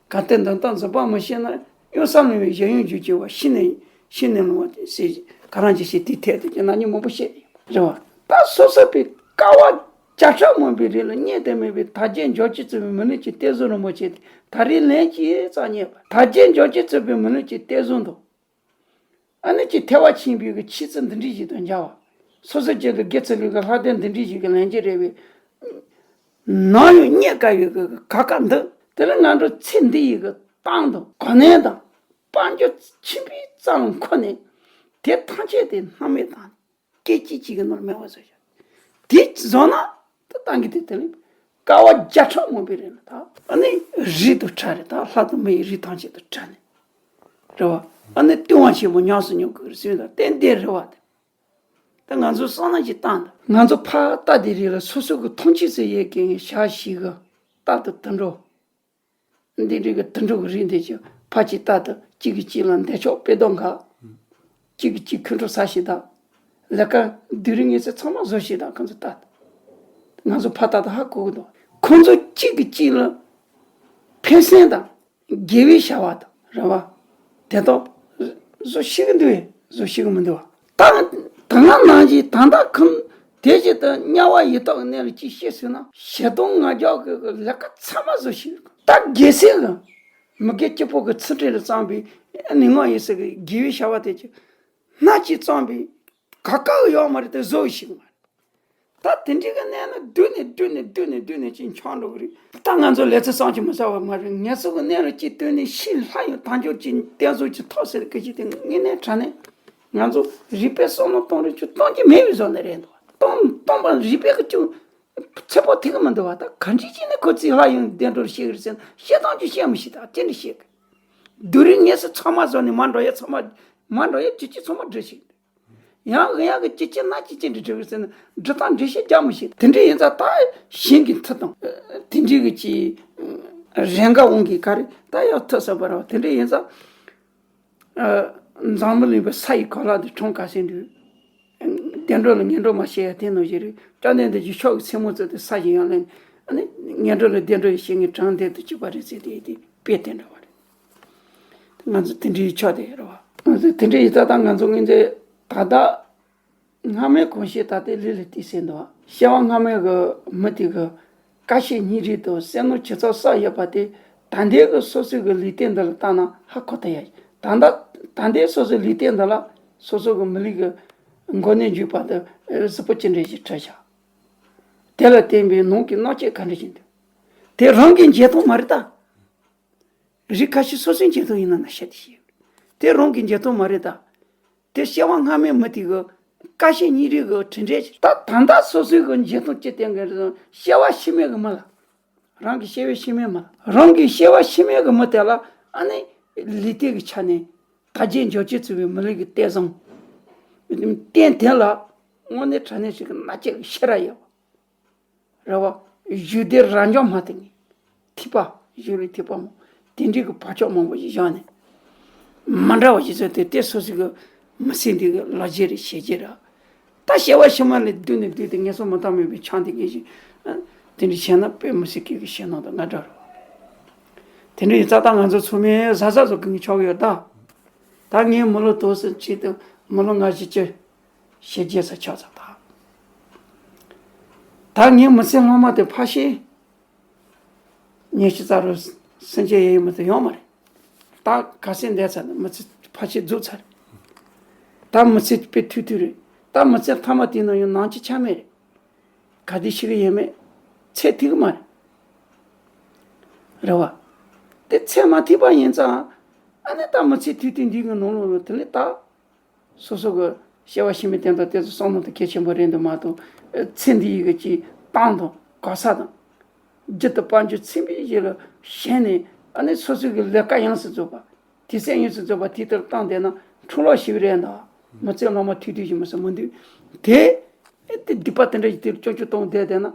གལ་ཏེ་འདི་དག་འཛིན་པ་མི་ཤེས་ན་གཡུལ་ས་ལོངས་པའི་གཞན་ཡང་རྒྱུ་ཅེས་པ་ཤི་ནས་ཤི་ནས་ལོང་བ་ཟེར་ག་རང་གྱིས་ཤེས། དེའི་ཐད་དུ་ཀྱང་ན་ནིང་མང་པོ་བཤད་ཡིན་རེད་བ། ད་སོ་སོ་པའི་དཀའ་བ་བརྒྱ་ཕྲག་མང་པོའི་རིང་ལ་རྙེད་དུ་མེད་པའི་དལ་བརྒྱད་འབྱོར་བཅུ་ཚུད་པའི་མི་ལུས་ཀྱི་གཏེར་གཟུགས་རིན་པོ་ཆེ་དེ་ད་རེས་ལན་གཅིག་ཙམ་རྙེད་པ། དལ་བརྒྱད་འབྱོར་བཅུ་ཚུད་པའི་མི་ལུས་ཀྱི་གཏེར་གཟུགས་འདུག་ཨ་ནི་ཀྱི་ཐེག་པ་ཆེན་པོའི་གི་ཆོས་ཚུལ་འདི་འདྲའི་ཞིག་དང་འབྱར་བ། སོ་སོ་ཅིག་གི་དགེ་ཚུལ་སློང་གི་ལྷ་སྡེ་འདི་འདྲའི་ཞིག་གི་ལན་གཅིག་རེད་པས། ནམ་ཡང་རྙེད་དཀའ་བའི་གི་ག་ཁ་འདི། དེ་ལ་ང་ཚོ་ཚེ་འདི་ཡི་གི་གཏམ་དང་གོ་གནས་དང་དཔལ་འབྱོར་ཆེན་པོའི་རྩ་ལ་འཁོར་ནས་དེ་ཐམས་ཅད་དེ་སྣང་མེད་བཏང་ནས། སྐད་ཅིག་གཅིག་གི་ནང་ལ་མེད་པ་བཟོ་བྱ། དེ་བཟོ་ན་ད་ཏང་གི་དེ་དེ་ལ་དཀའ་བ་བརྒྱ་ཕྲག་མང་པོའི་རིང་ལ་ད་ཨ་ནི་རིགས་དང་ཕྲ་རེད། ད་ལྷ་དང་མི་ཡི་རིགས་ཐམས་ཅད་དང་ཕྲ་ནས་རེད་བ། ཨ་ནི་ལྟུང་བ་ཆེན་པོ་ཉམས་སུ་མྱོང་དགོས་རེད་ཟེར་ད་ཏན་ཏན་རེད་བ། དེ་ད་ང་ཚོ་བསམ་བློ་ཞིག་བཏང་ད། ང་ཚོ་ཕར་ལྟ་དེ་རིགས་ལ་སོ་སོ་གི་མཐོང་ཆོས་ཟེར་ཡས་ཀྱི་ཞག་ཞིག་གི་རྟག་ཏུ་དུད་འགྲོ། འདི་འདྲའི་གི་དུད་འགྲོ་གི་རིགས་འདི་ཅིག་ཕར་གཅིག་ལྟ་དང་གཅིག་གིས་གཅིག་ལ་འདེད་ཆོག་དཔེ་གཏོང་ག་གཅིག་གིས་གཅིག་ཁོང་ཁྲོ་ཟ་ཞིག་དང་། ལས་ཀ་སྡུག་རུས་ངལ་གསོ་ཚང་མ་བཟོ་ཞིག་དང་། ཁོང་ཚོ་ལྟ་དང་། ང་ཚོ་ཕར་ལྟ་དང་ཧ་གོ་གི་འདུག་ཁོང་ཚོ་གཅིག་གིས་གཅིག་ལ་ཕན་སེམས་དང་དགེ་བའི་བྱ་བ་དང་རེད་བ། དེ་དག་བཟོ་ཤེས་ཀྱི་འདུག་བས་བཟོ་ཤེས་ཀྱི་མི་འདུག་བ། ད་ད་སྔ་ནང་བཞིན་ད་ལྟ་ཁོང་དེ་བཞིན་དུ་དམྱལ་བ་ཡི་དྭགས་གནས་ལ་ཅིག་སྐྱེས་སོང་ན་ཞེ་སྡང་ང་རྒྱལ་གྱི་ལས་ཀ་ཚང་མ་བཟོ་ཤེས། ད་རྒྱལ་སྲས་ཀྱི་མི་དགེ་བཅུ་པོ་གི་ཚུལ་ཁྲིམས་ལ་བརྩམས་པའི་ནི་ངོ་ཡི་སྲིད་ཀྱི་དགེ་བའི་བྱ་བ་དེ་ཅིག་སྣ་གཅིག་བརྩམས་པའི་ག་ག་གི་ཡོག་མ་རེད་དེ་བཟོ་ཤེས་མ་རེད། ད་དེ་འདྲའི་གི་གནས་ལ་བསྡུས་ནས་བསྡུས་ནས་བསྡུས་ནས་བསྡུས་ནས་ཅིག་འཆང་འགྲོ་གི་རེད། ད་ང་ཚོ་ལས་ཚེ་བསམ་གྱིས་མི་ཟ་བ་མ་རེད། ངལ་གསོ་གི་གནས་ལ་ཅིག་བསྡུས་ནས་ཤི་ལྷག་ཡོང་དལ་འབྱོར་གྱི་བརྟན་གཟུགས་ཀྱི་ཐོག་ཟེར་གི་ཅིག་དེ་དངོས་གནས་དྲང་གནས་ང་ཚོ་རིག་པའི་བསམ་བློ་གཏོང་རེས་ཅིག་གཏོང་རྒྱུ་མེད་པའི་བཟོ་ནས་རེད་འདུག་གཏོང་གཏོང་པ་རིག་པའི་གི་ཅིག་ཚད་པོ་ཐིག་གི་མི་འདུག་བ། ད་ག་འདྲ་བྱས་ནས་ཁོ་ཚོས་ལྷག་ཡོང་བདེ་འགྲོར་ཤེས་ཀྱི་རེད་ཟེར་ན་བཤད་སྟངས་ཀྱིས་བཤད་མི་ཤེས། ད་ཅི་འདྲ་བཤད་གི། སྡུག་རུས་ངལ་གསོ་ཚང་མ་བཟོས་ནས་མ་འགྲོ་ཡ་ཚང་མ་མ་འགྲོ་ཡ་ཅི་ཅི་ཚང་མ་འབྲི་ཤེས་ཀྱི་འདུག་ཡང་ཡང་གི་ཅི་ཅི་ན་ཅི་ཅི་འདྲ་འབྲི་གི་ཟེར་ན་འབྲི་སྟངས་འགྲེལ་བཤད་རྒྱག་མི་ཤེས། དེ་འདྲ་ཡིན་ཙང་ད་གཞན་གྱི་མཐུ་དང་དེ་འདྲའི་གི་ཅི་རེ་འགའ་འོང་གི་ག་རེ་ད་ཡག་ཐུབ་ས་བར་བ་དེ་འདྲ་ཡིན་ཙང་། འཛམ་བུ་གླིང་པའི་ས་ཡི་གོ་ལ་འདི་གྲངས་ག་ཚད་འདུག་བདེ་འགྲོ་ལ་ངན་འགྲོ་མ་བྱེད་ཡ་དེ་ནང་བཞིན་རེད། སྐྱབས་གནས་འདི་ཡི་ཕྱོགས་ཀྱི་མཚན་མོ་ཚོ་དེ་ས་ཞིག་ཡང་ལེན། ཨ་ནི་ངན་འགྲོ་ལ་བདེ་འགྲོ་ཡི་བྱེད་ངན་གྲངས་འདི་དུ་གཅིག་པ་རེད་ཟེར་དེ་དེ་དཔེ་དེ་འདྲ་བ་རེད། ང་ཚོ་དེ་འདྲའི་ཕྱོགས་དེ་རེད་བ། ང་ཚོ་དེ་འདྲའི་ཡི་ད་ལྟ་ང་ཚོ་ངན་ཚེ་ད་ལྟ་སྔ་མའི་གོམས་གཤིས་ད་ལྟའི་ལུས་ལ་བརྟེན་ཟིན་འདུག་སྐྱེ་བ་སྔ་མའི་གི་མི་དེ་གི་ཀ་ཤེད་གཉིས་རེད་དོ་བསམ་བློ་ཇི་ཙམ་བསགས་ཡོད་པ་དེ་ད་ལྟའི་གི་སོ་སོའི་གི་ལུས་རྟེན་འདི་ལ་བལྟས་ན་ཧ་གོ་ཐུབ་ཡ། ད་ལྟ་ད་ལྟའི་སོ་སོའི་ལུས་རྟེན་འདི་ལ་སོ་སོ་གི་མི་ལུས་གི་མགོ་ནས་མཇུག་བར་དུ་གཟུགས་པོ་ཅི་འདྲ་ཞིག་བྲིས་བཞག་དེ་ལ་བརྟེན་པའི་ནང་གི་རྣམ་དཔྱོད་ག་འདྲ་ཞིག་འདུག་དེ་རང་གིས་འཇལ་ཐུབ་མ་རེད་ད། རིགས་ཁ་ཤས་སོ་སོའི་འཇལ་ཐུབ་ཡིན་ན་ན་ཤ་དེ་ཤེས། དེ་རང་གིས་འཇལ་ཐུབ་མ་རེད་ད། དེ་སྐྱེ་བ་སྔ་མའི་མི་དེ་གི་ཀ་ཤེད་གཉིས་རེ་གི་དྲིན་དྲན་ཞིག་ད་ད་ལྟ་སོ་སོའི་གི་འཇལ་ཐུབ་ཅི་བསྟན་གི་རེད། སྐྱེ་བ་ཕྱི་མའི་གི་མི་ལ། རང་གི་སྐྱེ་བའི་ཕྱི་མའི་མི་ལ། རང་གི་སྐྱེ་བ་ཕྱི་མའི་གི་མི་དེ་ལ་ཨ་ནི་ལུས་རྟེན་གི་ཆ་ནས་དལ་བརྒྱད་འབྱོར་བཅུ་བརྩི་བའི་མི་ལུས་གི་རྟེན་བཟང་། རྟེན་དེ་ལ་དངོས་གནས་དྲང་གནས་ཞིག་གི་མནར་གཅོད་ཀྱི་ཤེས་རབ་ཡོད་པ། རེད་བ། བཞུགས་སྡེ་རབ་འབྱམས་མ་དེ་ནི། ཐེག་པ། བཞུགས་སྡེ་ཐེག་པ་མོ། དེ་འདྲའི་གི་བག་ཆགས་མང་པོ་ཞིག་བཞག་ནས། མ་འདྲ་བ་ཞིག་བཟོས་ཏེ་དེ་སོ་སོའི་གི་མི་ཚེ་འདི་གི་ལོ་རྒྱུས་རེད་བྱས་རྗེས་ར། ད་སྐྱེ་བ་ཕྱི་མ་ལས་བསྡུས་ནས་བསྡུས་ཏེ་ངན་སོང་མི་རྟག་མེད་པའི་ཆ་འདི་གི་ཞིག་དེ་འདྲ་བྱས་ན་དཔེ་མི་སྲིད་ཀྱི་གི་ཞེད་སྣང་དང་དངངས་སྐྲག་རེད་བ། དེ་འདྲ་ཡིན་ཙང་ད་ང་ཚོ་ཚང་མས་གཟབ་གཟབ་བཟོ་གི་ཆོག་གི་ཡོད་ད། ད་ངའི་མི་ལོ་དུ་སུ་ཆེད་དུ་མི་ལོ་ང་བཞི་བཅུ། བྱས་རྗེས་ས་ཆགས་ཚར་ད། ད་ངའི་མི་ཚེ་སྔོན་མ་དེ་ཕར་བཤད། ཉི་ཤུ་རྩ་རུ་སེམས་ཅན་ཡེ་ཡེ་མི་ཚེ་ཡོང་མ་རེད། ད་ག་སེ་འདས་ཚར་ནས་མི་ཚེ་ཕར་བཤད་རྫོགས་ཚར་རེད། ད་མི་ཚེ་དཔེ་ཐུང་ཐུང་རེད། ད་མི་ཚེ་མཐའ་མ་དེ་ནང་ཡང་ནང་ཆ་ཆ་མེད་རེད། ག་དེ་ཤི་གི་ཡོད་མེད་ཚད་ཐིག་གི་མ་རེད། རེད་བ། དེ་ཚད་མ་ཐིག་པ་ཡིན་ཙང་ཨ་ནི་ད་མི་ཚེ་ཐུང་ཐུང་འདི་གི་ནང་ལོགས་ལ་དེ་ནི་ད། སོ་སོ་གི་སྐྱེ་བ་ཕྱི་མའི་དོན་དང་དེ་ཚོ་བསམ་བློ་དེ་གལ་ཆེན་པོ་རེད་འདུག་མ་གཏོགས་ཚེ་འདི་ཡི་གི་ཅིག་གཏམ་དང་གོ་ས་དང་། རྒྱུ་དང་དཔལ་འབྱོར་ཚིམ་པའི་ཡུལ་ལ་ཞེན་ནས་ཨ་ནི་སོ་སོ་གི་ལས་ཀ་ཡོངས་སུ་རྫོགས་པ་དུས་ཚོད་ཡོངས་སུ་རྫོགས་པ་དེ་ལྟར་བཏང་བསྡད་ན་འཁྲུག་ལོག་ཞིག་རེད་འདུག་མི་ཚེ་ལོ་མ་ཐུང་ཐུང་ཞིག་མི་སྲིད་མི་འདུག་དེ་དེ་སྡིག་པ་དེ་འདྲ་ཞིག་དེ་ལ་སྐྱོན་བརྗོད་གཏོང་བསྡད་བསྡད་ན།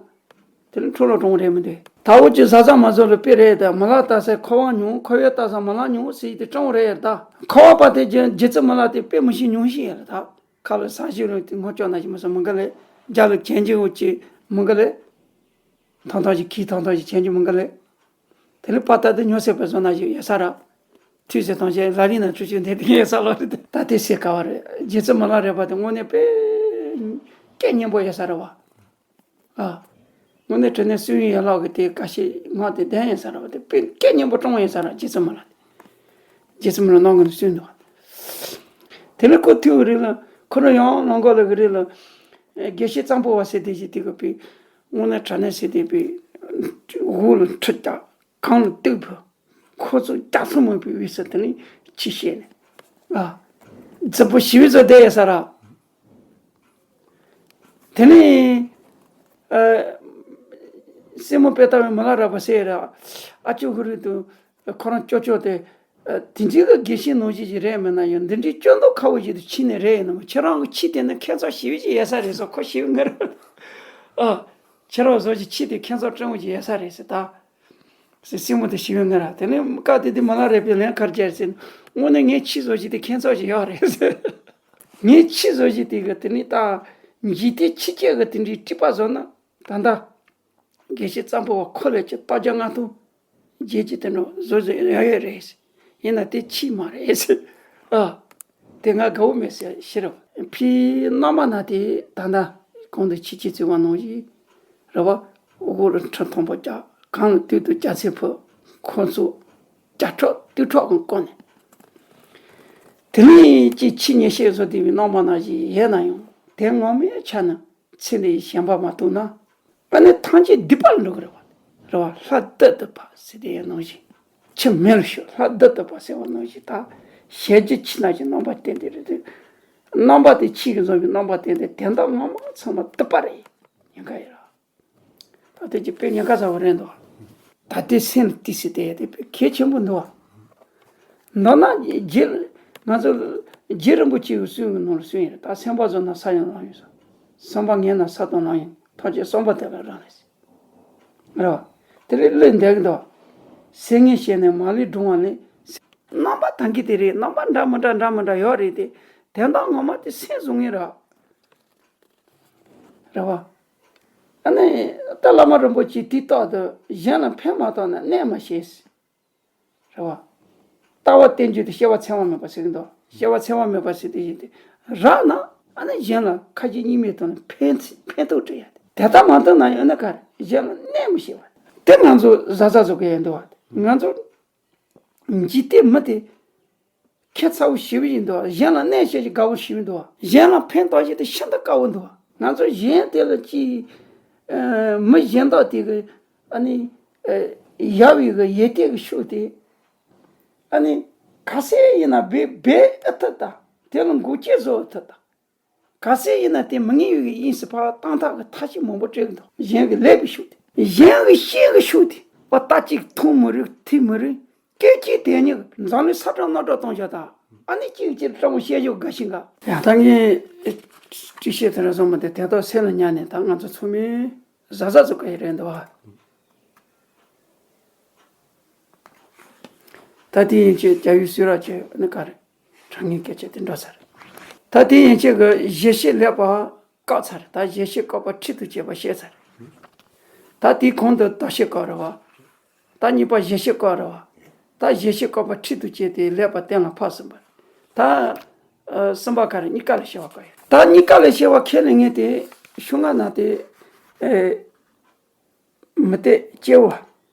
དེ་ལ་འཁྲུག་ལོག་གྲོང་རེད་མི་འདུག་ད་འུ་ཅི་བཟའ་ཚང་མ་ཚོ་ལ་དཔེ་རེད་ད། མི་ལ་ལྟ་སའི་ཁོ་བ་ཉུང་ཁོ་བས་ལྟ་ས་མི་ལ་ཉུང་ཟེར་གྱི་དེ་གྲོང་རེད་ད། ཁོ་བ་པ་དེ་རྗེ་རྗེ་བཙུན་མི་ལ་དེ་དཔེ་མི་ཤེས་ཉུང་ཤེས་ཡོད་ལ་ད། ཁ་ལ་ཟ་ཞིག་ལ་དེ་ངོ་ཅོག་ན་ཞིག་མི་ཟ་མི་འགའ་ལས། རྒྱ་ལ་གྱེན་གྱི་འུ་ཅི་མི་འགའ་ལས། ཐང་ཐང་ཞིག་གིས་ཐང་ཐང་ཞིག་གྱེན་གྱི་མི་འགའ་ལས། དེ་ལས་པ་ད་དེ་ཉོ་སྲེད་པའི་བཟོ་ན་ཞིག་ཡོད་ས་ར། ཐུགས་སྲས་དང་བཅས་ལ་ལི་ན་ཆུ་ཆུ་འདེད་དེ་ཡོད་ས་ལོ་རེད་ད། དེ་སེ་ག་བ་རེད། རྗེ་བཙུན་མི་ལ་རས་པ་དེ་དངོས་གནས་དཔེ་སྐད་སྙན་པོ་ཡོད་ས་ར་བ། ཨ། དངོས་གནས་དྲང་གནས་སུན་ཡོད་ལག་གི་དེ་ཀ་ཤེད་ངག་དེ་ལྡན་ཡིན་ས་ར་བ་དེ་དཔེ་སྐད་སྙན་པོ་དྲང་ཡིན་ས་ར་རྗེ་བཙུན་མི་ལ་དེ། རྗེ་བཙུན་མི་ལ་གནང་གི་ནི་སུན་འདུག་དེ་ལས་ཁོ་ཐུག་གི་རེད་ལ་ཁོ་རང་ཡང་ལང་གོ་ལ་གི་རེད་ལ། དགེ་བཤེས་གཙང་པོ་བ་ཟེར་དེ་ཞིག་དེ་གི་པའི་དངོས་གནས་དྲང་གནས་ཟེར་དེ་པའི་དབུ་ལ་ཁྲི་བཀྱག་གང་ལ་སྟེགས་བུ། ཁོ་ཚོ་རྒྱ་མཚོ་མང་པོའི་དབུས་སུ་དེ་ནས་ཆི་བཤད་ནས། ཨ། རྫི་པོ་ཞི་བའི་ཚོ་བསྡད་ཡོད་ས་ར། དེ་ནས། ཨ། སྲས་མོ་དཔལ་རྟ་བའི་མི་ལ་རས་པ་ཟེར་ར། ཨ་ཅོ་ཧུ་རི་དུ། ཁོ་རང་ཅོ་ཅོ་དེ། ཨ། དེ་འདྲའི་གི་དགེ་བཤེས་ནང་བཞིན་ཞིག་རེད་མིན་ན་ཡང་འདི་འདྲའི་སྐྱོན་འདོགས་ཁ་བོ་ཞིག་ཏུ་ཕྱིན་ནས་རེད་ཡིན་ནམ། ཁྱེད་རང་གི་ཁྱི་དེ་ནི་ཁྱད་མཚར་ཞི་བའི་ཅིག་ཡོད་ས་རེད་ཟེར། ཁོ་ཞི་བའི་ངར། ཨ། ཁྱེད་རང་བཟོ་ཅིག་ཁྱི་དེ་ཁྱད་མཚར་སྤྲང་བོ་ཅིག་ཡོད་ས་རེད་ཟེར་ད། སྲས་སྲས་མོ་དེ་ཞི་བའི་ངར་ར། དེ་ནས་སྐབས་དེ་དུས་མི་ལ་རས་པས་ལན་ག་རེ་བརྒྱབ་ཟེར་ན། དངོས་གནས་ངའི་ཁྱི་བཟོ་ཅིག་དེ་ཁྱད་མཚར་ཅིག་ཡོད་རེད་ཟེར། ངའི་ཁྱི་བཟོ་ཅིག་དེ་གི་དེ་ནས་ད་འཇིག་རྟེན་ཁྱི་སྐྱེ་གི་དེ་འདྲའི་སྲིད་པ་བཟོ་ན་ད་ལྟ་དགེ་བཤེས་གཙང་པོ་བ་ཁོ་ལས་ཀྱི་རྟ་རྒྱ་ལྔ་སྟོང་རྗེས་ཀྱི་དེ་འདྲ་བཟོ་བཟོ་ཡོད་ཡོད་རེད། ཡིན་ན་དེ་ཁྱི་མ་རེད། ཨ། དེ་ང་དགའ་བོ་མེད་ཟེར་ཤི་རབས། ཕའི་མནའ་མ་ན་དེ་ད་ལྟ་གོང་དུ་ཁྱི་ཁྱི་བརྩི་བ་ནང་བཞིན་རེད་བ། དབུ་ལ་ཁྲི་མཐོན་པོ་བཀྱག་གང་ལ་སྟོད་དུ་རྒྱ་ཚེ་ཕུབ། ཁོ་ཚོ་རྒྱ་ཁྲག་དུད་ཁྲག་གང་བསྐོར་ནས། དེ་ནས་ཀྱི་ཁྱི་ཉེ་ཤེས་བཟོ་དེ་བའི་མནའ་མ་ན་བཞིན་ཡོད་ན་ཡང་དེ་ངོ་མའི་ཆ་ནས། ཚེ་འདི་ཡི་ཞེན་པ་མ་གཏོང་ན། ཨ་ནི་ཐམས་ཅད་སྡིག་པ་ལ་འགྲོ་གི་རེད་བ། རེད་བ། ལྷ་བདུད་སྡིག་པ་ཟེར་དེ་ཡང་ནང་བཞིན། ཆུ་མེ་ལ་ཞོ་ལྷ་བདུད་སྡིག་པ་ཟེར་བ་ནང་བཞིན། ད་ཞལ་གྱི་ཕྱི་ནང་གི་རྣམ་པ་བསྟན་ཏེ་རེད་དེ། རྣམ་པ་དེ་ཕྱིའི་གི་བཟོ་བའི་རྣམ་པ་བསྟན་ཏེ་དེ་དག་ངོ་མ་ཚང་མ་སྡིག་པ་རེད། ཉེན་ཁ་ཡོད་ར། ད་དེ་ཅི་དཔེ་ཉེན་ཁ་ཚ་བོ་རེད་འདུག་ད་ལྟའི་སེམས་ལ་ཏི་སི་དེ་དེ་དཔེ་གལ་ཆེན་པོ་འདུག་མདོར་ན་རྗེ་ང་ཚོ་རྗེ་རིན་པོ་ཆེའི་གསུང་གི་ནང་ལ་གསུངས་ཡོད་རེད། ད་སེམས་པ་བཟོ་ན་ས་ཡང་ལངས་ཡོད་ས། བསམ་པ་ངན་ན་ས་དང་ལངས་ཡོད། ཐམས་ཅད་བསམ་པ་དེ་ལ་རག་ལས་ཟེར། རེད་བ། དེ་ལས་གླུ་འདེབས་ཀྱི་འདུག་སེམས་ངན་བྱས་ནས་མ་ལུས་སྒྲོན་བ་ལས། རྣམ་པ་ད་གི་དེ་རེད། རྣམ་པ་འདྲ་མི་འདྲ་འདྲ་མི་འདྲ་ཡོད་རེད་དེ། དེ་དག་ངོ་མ་དེ་སེམས་བཟོ་ངེས་ར། རེད་བ། ཨ་ནི། ད་བླ་མ་རིན་པོ་ཆེས་དུས་རྟག་ཏུ་གཞན་ལ་ཕན་མ་བཏགས་ན་གནོད་མ་བྱེད། རེད་བ། ལྟ་བ་རྟེན་འབྱུང་དེ་སྐྱེ་བ་ཚེ་དབང་མེད་པ་ཟེར་གྱི་འདུག་སྐྱེ་བ་ཚེ་དབང་མེད་པ་ཟེར་དེ་བཞིན་དེ། རག་ན་ཨ་ནི་གཞན་ལ་ཁ་ཞེ་གཉིས་མེད་དང་ཕན་ཕན་ཐོགས་སྤྲད་ཡ་དེ། དེ་ལྟ་མ་བཏང་ན་ཡང་ན་ག་རེ་གཞན་ལ་གནོད་མི་བྱེད་པ། དེ་ང་ཚོ་བཟའ་ཟླ་ཚོ་གི་ཡིན་འདུག་བ། ང་ཚོ་འཇིག་རྟེན་མི་དེ། ཁྱད་མཚར་བོ་ཞེ་པོ་ཞིག་འདུག་གཞན་ལ་གནོད་བྱེད་ཀྱི་དགའ་བོ་ཞེ་པོ་འདུག་གཞན་ལ་ཕན་ཐོགས་ཀྱི་དེ་ཤིན་ཏུ་དཀའ་བོ་འདུག་ང་ཚོ་གཞན་དེ་ལ་ཅི། ཨ། མི་གཞན་དག་དེ་གི་ཨ་ནི། ཨ། ཡབ་ཡི་གི་ཡེ་ཏེ་གི་ཤུགས་དེ། ཨ་ནི། ག་ཚད་ཡིན་ན་སྦས་སྦས་ཨེ་ཐུབ་ད། དེ་ལ་འགུག་སྐྱེལ་བཟོ་ཨེ་ཐུབ་ད། ག་ཚད་ཡིན་ན་དེ་མི་ངན་ཡོད་ཀྱི་ཡིན་ཟེར་ཕར་བཏང་ཐག་གི་ཐག་ཆོད་མང་པོ་སྤྲད་གི་འདུག་གཞན་གྱི་ལས་པའི་ཤུགས་དེ། གཞན་གྱི་བཤད་གི་ཤུགས་དེ། པ་ལྟ་གཅིག་མཐོང་མི་རིག་ཐོས་མི་རིག་སྐད་ཅིག་དེ་ཉིད་འཛམ་གླིང་ས་ཁྲ་གནམ་ཁྲ་གཏོང་བྱ་ད། ཨ་ནི་གཅིག་གཅིག་སྤྲང་པོ་བཤད་ཞོར་དགའ་ཞིང་དགའ། ཡང་ད་ངས་སྤྲི་ཤད་དེ་ར་སོང་མ་དེ་དེ་དག་སེམས་ལ་ཉར་ནས་ད་ང་ཚོ་ཚང་མས་བཟའ་ཟླ་ཚོ་ག་ཡི་རེད་འདུག་བ། ད་དེ་ཡན་ཆད་རྒྱ་ཡུལ་སུད་ར་ཆེ་ནི་ག་རེ། དྲང་ངེས་སྐད་ཆ་དེ་འདྲ་ཚར། ད་དེ་ཡན་ཆད་ཀྱི་ཞལ་བཞེས་ལེགས་པ་བཀག་ཚར། ད་ཞལ་བཞེས་བཀག་པ་ཁྲིད་དུ་བྱེད་པ་བཤད་ཚར། ད་དེའི་གོང་དུ་བདག་བསྐྱེད་བཀག་རེད་བ། ད་གཉིས་པ་ཞལ་བཞེས་བཀག་རེད་བ། ད་ཞལ་བཞེས་བཀག་པ་ཁྲིད་དུ་བྱེད་དེ་ལེགས་པ་གཏན་ལ་ཕབ་ཟིན་པ་རེད། ད། ཨ། གསུམ་པ་ག་རེ། གཉིས་ཀ་ལ་སྐྱེ་བ་བཀག་ཡོད། ད་གཉིས་ཀ་ལ་སྐྱེ་བ་ཁས་ལེན་མཁན་དེ་ཤོག་ང་ན་དེ། ཨེ། མུ་སྟེགས་སྐྱེ་བོ།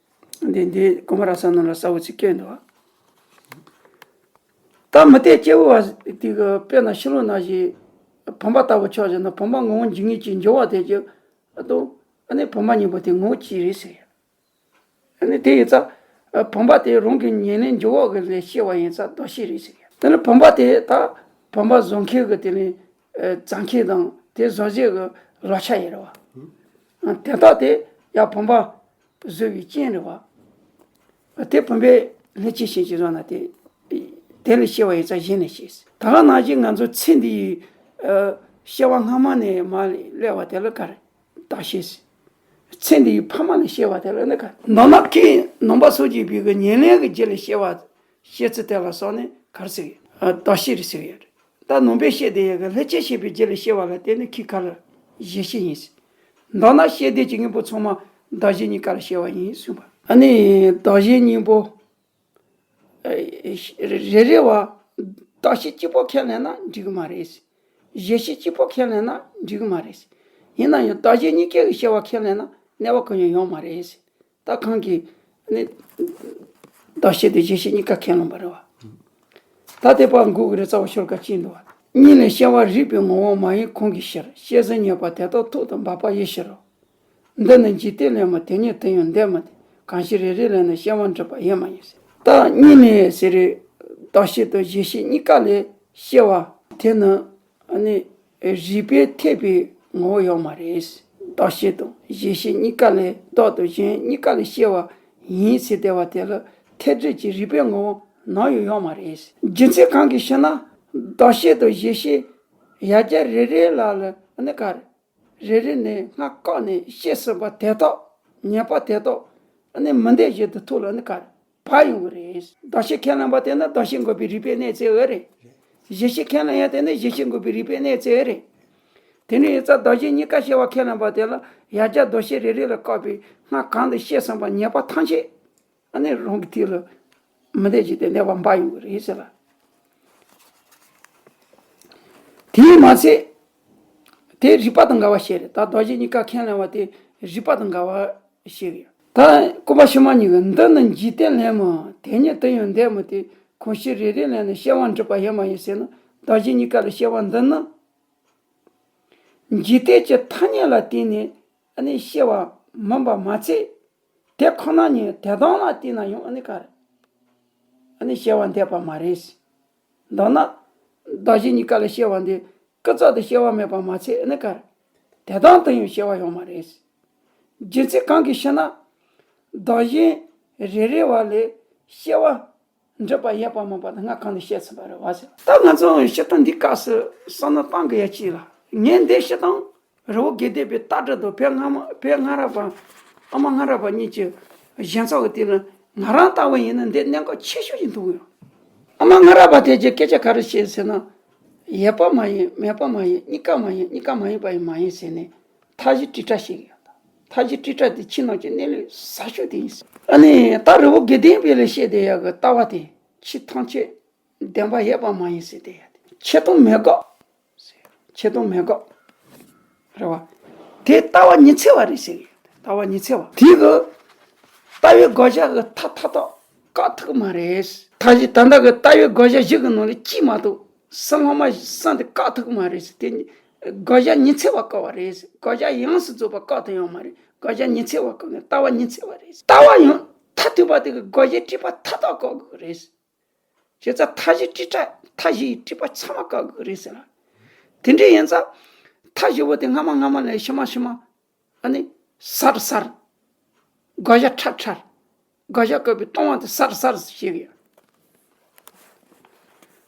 འདི་འདི་ཀུ་མ་ར་ས་ནང་ལ་གསལ་བོ་ཅིག་བཀོད་འདུག་ད་མུ་སྟེགས་སྐྱེ་བོ་བ་དེ་གི་དཔེར་ན་ཕྱི་ལོགས་ན་ཞིག་བུམ་པ་ལྟ་བུ་ཆགས་བཞག་ན་བུམ་པ་ངོ་བོ་འཇིག་ངེས་ཀྱི་འགྱུར་བ་དེ་ཀྱི་ཨ་དོ། ཨ་ནི་བུམ་པ་གཉིས་པོ་དེ་ངོ་བོ་གཅིག་རེད་ཟེར། ཨ་ནི་དེ་ཡིན་ཙང་། བུམ་པ་དེ་རང་གི་ཉེར་ལེན་འགྱུར་བ་གི་ལས་སྐྱེ་བ་ཡིན་ཙང་ལྡོག་ཤེས་རེད་ཟེར། དེ་ནི་བུམ་པ་དེ་ད་བུམ་པ་བཟོ་མཁན་གི་དེ་ནི། ཨ། རྩ་མཁན་དང་དེ་བཟོ་བྱེད་ཀྱི་ལག་ཆ་ཡིན་རེད་བ། དེ་དག་དེ་ཡང་བུམ་པ་བཟོ་བའི་རྐྱེན་རེད་བ། དེ་བུམ་པའི་ལྷན་སྐྱེས་ཤིང་ཅི་བཟོ་ན་དེ། དེ་ལས་སྐྱེ་བ་ཡིན་ཙང་གཞན་ལས་སྐྱེས། ད་ག་ནང་བཞིན་ང་ཚོ་ཚེ་འདི་ཡི། ཨ། སྐྱེ་བ་སྔ་མ་ནས་མར་སླེབས་པ་དེ་ལ་ག་རེ། བདག་བསྐྱེད་ཟེར། ཚེ་འདི་ཡི་ཕ་མ་ལས་སྐྱེ་བ་དེ་ལ་ནི་ག་རེ། མདོར་ན་ཁོའི་ནང་པ་སངས་རྒྱས་པའི་གི་ཉེར་ལེན་གྱི་རྒྱུ་ལས་སྐྱེ་བ། སྐྱེ་ཚུལ་དེ་ལ་སོགས་ནས་ག་རེ་ཟེར་གི། ཨ། བདག་བསྐྱེད་རེད་ཟེར་གི་ཡོད་རེད། ད་ནང་པའི་བཤད་སྡེ་ཡི་གི་ལྷན་སྐྱེས་སྐྱེས་པའི་རྒྱུ་ལས་སྐྱེ་བ་ལ་བརྟེན་ནས་ཁོའི་ཁ་ལ་ཞལ་བཞེས་ཡིན་ཟེར། མདོར་ན་བཤད་སྡེ་གྱི་དངོས་པོ་ཚང་མ་བདག་གཞན་གཉིས་ཀ་ལ་སྐྱེ་བ་ཡིན་གསུངས་པ། ཨ་ནི་བདག་གཞན་གཉིས་པོ། ཨ། རེ་རེ་བ་བདག་བསྐྱེད་གཅིག་པོ་ཁས་ལེན་ན་འགྲིག་གི་མ་རེད་ཟེར། ཞལ་བཞེས་གཅིག་པོ་ཁས་ལེན་ན་འགྲིག་གི་མ་རེད་ཟེར། ཡིན་ན་ཡང་བདག་གཞན་གཉིས་ཀའི་གི་སྐྱེ་བ་ཁས་ལེན་ན་གནོད་པ་གང་ཡང་ཡོང་མ་རེད་ཟེར། ད་གང་གི་ནི་བདག་བསྐྱེད་དེ་ཞལ་བཞེས་གཉིས་ཀ་ཁས་ལེན་པ་རེད་བ། ད་དེ་པར་འགོག་གི་རེ་རྩ་བ་ཤོར་ཀ་ཅིག་འདུག་བ། གཉིས་ལས་སྐྱེ་བ་རིག་པའི་ངོ་བོ་མ་ཡིན་གང་གི་ཕྱིར། སྐྱེ་ཟེར་ཉེས་པ་དེ་དག་ཐོག་ཏུ་འབབ་པ་ཡི་ཕྱིར་རོ། འདི་ནི་འཇིག་རྟེན་ལས་མིན་དེ་ཉིད་དུ་ཡང་འདས་མི་སྟེ། གང་ཕྱིར་རེ་རེ་ལས་ནི་སྐྱེ་བ་འགྲུབ་པ་ཡིན་མ་ཡིན་ཟེར། ད་གཉིས་ནས་ཟེར་རེད། བདག་བསྐྱེད་དང་ཞལ་བཞེས་གཉིས་ཀ་ལས་སྐྱེ་བ་དེ་ནི་ཨ་ནི་རིགས་པས་ཐེག་པའི་ངོ་བོ་ཡོད་མ་རེད། བདག་བསྐྱེད་དང་ཞལ་བཞེས་གཉིས་ཀ་ལས་བདག་དང་གཞན་གཉིས་ཀ་ལས་སྐྱེ་བ་ཡིན་ཟེར་བསྡད་པ་དེ་ལ་ཐེག་སྒྲིབ་ཀྱི་རིགས་པའི་ངོ་བོ་ནམ་ཡང་ཡོད་མ་རེད། རྒྱུ་མཚན་གང་གི་ཕྱིར་ན། བདག་བསྐྱེད་དང་ཞལ་བཞེས་ཡ་གྱལ་རེ་རེ་ལ་ལ་ཨ་ནི་ག་རེ། རེ་རེ་ནས་སྔར་བཀག་ནས་བཤད་ཟིན་པ་དེ་དག་ཉེས་པ་དེ་དག་ཨ་ནི་མི་འདོད་བཞིན་དུ་ཐུགས་ལ་ནི་ག་རེ་བབས་ཡོང་གི་རེད། བདག་བསྐྱེད་ཁས་ལེན་པ་དེ་ནི་བདག་བསྐྱེད་འགོག་པའི་རིགས་པས་གནོད་འཚེ་འོས་རེད། ཞལ་བཞེས་ཁས་ལེན་ཡ་དེ་ནི་ཞལ་བཞེས་འགོག་པའི་རིགས་པས་གནོད་འཚེ་འོས་རེད། དེ་ནས་ཡིན་ཙང་བདག་གཞན་གཉིས་ཀ་སྐྱེ་བ་ཁས་ལེན་པ་དེ་ལ་ཡ་གྱལ་བདག་བསྐྱེད་རེ་རེ་ལ་བཀག་པའི་སྔར་གང་དུ་བཤད་ཟིན་པ་ཉེས་པ་ཐམས་ཅད། ཨ་ནི་རང་གི་ཐོག་ལ་མི་འདོད་བཞིན་དུ་གནོད་པ་འབབ་ཡོང་གི་རེད་ཟེར་ལ། དེས་མ་ཚད། དེ་རིགས་པ་དང་འགལ་བ་བཤད་རེད། ད་བདག་གཞན་གཉིས་ཀ་ཁས་ལེན་པ་དེ་རིགས་པ་དང་འགལ་བ་བཤད་ཀྱི་ཡོད། ད་སྐུ་པ་ཕྱི་མ་གཉིས་ཀྱིས་འདི་ནི་འཇིག་རྟེན་ལས་མིན་དེ་ཉིད་དུ་ཡང་འདས་མི་སྟེ། གང་ཕྱིར་རེ་རེ་ལས་ནི་སྐྱེ་བ་འགྲུབ་པ་ཡིན་མ་ཡིན་ཟེར་ན། བདག་གཞན་གཉིས་ཀ་ལ་སྐྱེ་བ་འདི་ནི། འཇིག་རྟེན་གྱི་ཐ་སྙད་ལ་བརྟེན་ནས་ཨ་ནི་སྐྱེ་བ་མིན་པ་མ་ཚད། དེ་ཁོ་ན་ཉིད་དེ་དོན་ལ་བརྟེན་ན་ཡང་ཨ་ནི་ག་རེ། ཨ་ནི་སྐྱེ་བ་འདས་པ་མ་རེད། མདོར་ན། བདག་གཞན་གཉིས་ཀ་ལ་སྐྱེ་བ་འདི་ཀུན་རྫོབ་ཏུ་སྐྱེ་བ་མེད་པ་མ་ཚད་ཨ་ནི་ག་རེ། དེ་དོན་དུ་ཡང་སྐྱེ་བ་ཡོད་མ་རེད། རྒྱུ་མཚན་གང་གིས་ཤེ་ན། བདག་གཞན་རེ་རེ་བ་ལས་སྐྱེ་བ་འགྲིབ་པ་ཡོད་པ་མིན་པ་དེ་སྔ་གང་ནས་བཤད་ཚར་བ་རེད་བ་ཟེར། ད་ང་ཚོ་སྤྱིར་བཏང་འདི་སྐབས་སུ་བསམ་བློ་གཏང་གི་ཡ་ཅིག་ལ། ངས་འདི་སྤྱིར་བཏང་རི་བོ་དགེ་ལྡན་པའི་ལྟ་གྲུབ་དང་བོད་སྔ་མ་བོད་སྔ་རབས་པ་ཨ་མ་སྔ་རབས་པ་གཉིས་ཀྱི་གཞན་ཚོགས་ཀྱི་དེ་ལ་ང་རང་ལྟ་བུ་ཡིན་ན་འདི་གནད་འགག་ཆེ་ཤོས་ཤིག་མཐོང་ཡོད། ཨ་མ་སྔ་རབས་པ་དེ་གྱི་སྐད་ཆ་ག་རེ་བཤད་ཟེར་ན། ཡོད་པ་མ་ཡིན་མེད་པ་མ་ཡིན་གཉིས་ཀ་མ་ཡིན་གཉིས་ཀ་མ་ཡིན་པ་ཡིན་མ་ཡིན་ཟེར་ནས་མཐའ་བཞི་དྲིལ་བསྒྲགས་བྱེད་ཀྱི་ཡོད། མཐའ་བཞི་དྲིལ་བསྒྲགས་དེ་ཕྱི་ནང་གི་གནས་ལུགས་ཟབ་ཤོས་དེ་ཡིན་ཟེར། ཨ་ནི་ད་རི་བོ་དགེ་ལྡན་པའི་ལ་བཤད་བསྡད་ཡག་གི་ལྟ་བ་དེ་ཆོས་ཐམས་ཅད་བདེན་པ་ཡོད་པ་མ་ཡིན་ཟེར་བསྡད་ཡག་དེ་ཆོས་དང་མི་འགལ། ཆོས་དང་མི་འགལ། རེད་བ། དེ་ལྟ་བ་ཉི་ཚེ་བ་རེད་ཟེར་གི། ལྟ་བ་ཉི་ཚེ་བ། དེ་གི་ལྟ་བའི་དགག་བྱ་གི་མཐའ་མཐའ་དག་བཀག་ཐུབ་ཀྱི་མ་རེད། མཐའ་བཞི་ད་ལྟ་གི་ལྟ་བའི་དགག་བྱ་བཞི་གི་ནང་ལ་གཅིག་མ་གཏོགས་གསུམ་ལྷག་མ་གསུམ་དེ་བཀག་ཐུབ་ཀྱི་མ་རེད་ཟེར། དེ་དགག་བྱ་ཉི་ཚེ་བ་བཀག་པ་རེད་ཟེར། དགག་བྱ་ཡོངས་སུ་རྫོགས་པ་བཀག་ཐུབ་ཡོད་མ་རེད། དགག་བྱ་ཉི་ཚེ་བ་བཀག་ནས་ལྟ་བ་ཉི་ཚེ་བ་རེད་ཟེར། ལྟ་བ་ཡང་མཐའ་ཐུག་པ་དེ་གི་དགག་བྱའི་སྒྲིབ་པ་མཐའ་དག་བཀག་དགོས་ཀྱི་རེད་ཟེར། བྱས་ཙང་མཐའ་བཞི་སྒྲིབ་བྲལ་མཐའ་བཞི་ཡི་སྒྲིབ་པ་ཚང་མ་བཀག་དགོས་རེད་ཟེར་ལ། དེ་འདྲ་ཡིན་ཙང་མཐའ་བཞི་པོ་དེ་སྔ་མ་སྔ་མ་ལས་ཕྱི་མ་ཕྱི་མ་ཨ་ནི་གསར་གསར། དགག་བྱ་ཕྲ་ཕྲ། དགག་བྱ་བཀག་པའི་ལྟུང་བ་དེ་གསར་གསར་ཞིག་ཡོད།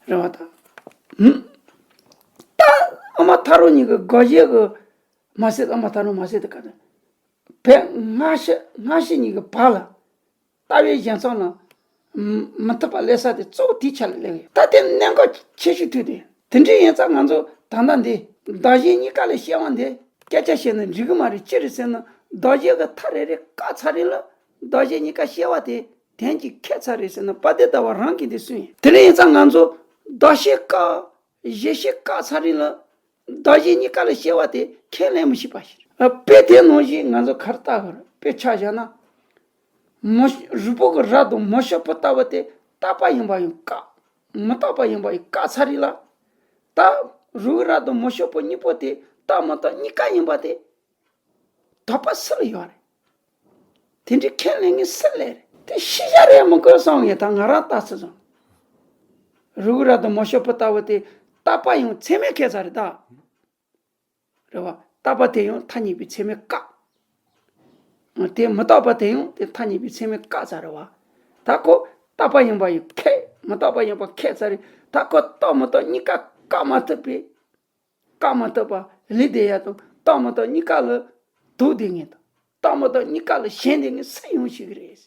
རེད་བ་ད། ཧུམ། ད་ཨ་མ་ཐར་རོ་གཉིས་ཀྱི་དགག་བྱ་གི་མ་ཟད་ཨ་མ་ཐར་རོ་མ་ཟད་དེ་ག་དེ། བོད་སྔ་ཕྱི་སྔ་ཕྱི་གཉིས་ཀྱི་བར་ལ། ལྟ་བའི་གཞན་ཚོགས་ལ་མི་མཐུན་པ་སླེབས་ས་དེ་གཙོ་བོ་དེའི་ཆ་ལ་སླེབས་ཡོད། ད་དེ་གནད་འགག་ཆེ་ཤོས་ཐུག་དེ། དེ་འདྲ་ཡིན་ཙང་ང་ཚོ་ད་ལྟ་འདི་བདག་གཞན་གཉིས་ཀ་ལ་སྐྱེ་བ་འདི་སྐད་ཆ་བཤད་ན་འགྲིག་གི་མ་རེད། ཅི་རེད་ཟེར་ན་བདག་གཞན་གྱི་མཐའ་རེ་རེ་བཀག་ཚར་རེད་ལ། བདག་གཞན་གཉིས་ཀ་སྐྱེ་བ་དེ་དོན་གྱིས་ཁེགས་ཚར་རེད་ཟེར་ན་དཔལ་ལྡན་ཟླ་བ་རང་གིས་འདི་གསུངས་ཡིན། དེ་འདྲ་ཡིན་ཙང་ང་ཚོ་བདག་གཞན་བཀག་གཞན་གཞན་བཀག་ཚར་རེད་ལ། བདག་གཞན་གཉིས་ཀ་ལ་སྐྱེ་བ་དེ་ཁས་ལེན་མི་ཤེས་པ་ཞིག་རེད། དཔེ་དེ་ནང་བཞིན་ང་ཚོ་ག་རེ་ལྟ་དགོས་རེད། དཔེ་ཆ་བཞག་ན། མི་རུས་པ་གི་རྭ་དང་མི་ཤོག་བུ་ལྟ་བུ་དེ་རྟག་པ་ཡིན་པ་ཡང་བཀག་མི་རྟག་པ་ཡིན་པ་ཡང་བཀག་ཚར་རེད་ལ། ད་རུས་རྭ་དང་མི་ཤོག་བུ་གཉིས་པོ་དེ་རྟག་མི་རྟག་གཉིས་ཀ་ཡིན་པ་དེ། དོགས་པ་སུ་ལ་ཡོད་རེད། དེ་འདྲའི་ཁས་ལེན་མཁན་སུ་ལ་རེད། དེ་ཤེས་བྱ་རེད་མི་དགོས་བསམ་ངས་ད་ང་རང་ལྟ་ཚུལ་བཟང་། རུས་རྭ་དང་མི་ཤོག་བུ་ལྟ་བུ་དེ་རྟག་པ་ཡང་ཚད་མས་ཁེགས་ཚར་རེད་ད། རེད་བ། རྟག་པ་དེ་ཡང་མཐའ་གཉིས་པའི་ཚད་མས་བཀག་དེ་མི་རྟག་པ་དེ་ཡང་དེ་མཐའ་གཉིས་པའི་ཚད་མས་བཀག་ཚར་རེད་བ། ད་ཁོ་རྟག་པ་ཡིན་པ་ཡང་ཁེགས་མི་རྟག་པ་ཡིན་པ་ཁེགས་ཚར་རེད། ད་ཁོ་རྟག་མི་རྟག་གཉིས་ཀ་བཀག་མ་ཐུབ་པས། བཀག་མ་ཐུབ་པ་ལུས་བསྡད་ཡ་དང་རྟག་མི་རྟག་གཉིས་ཀ་ལ་དུག་བསྡད་མཁན་དང་རྟག་མི་རྟག་གཉིས་ཀ་ལ་ཞེན་བསྡད་མཁན་སུ་ཡོང་ཤེས་ཀྱི་རེད།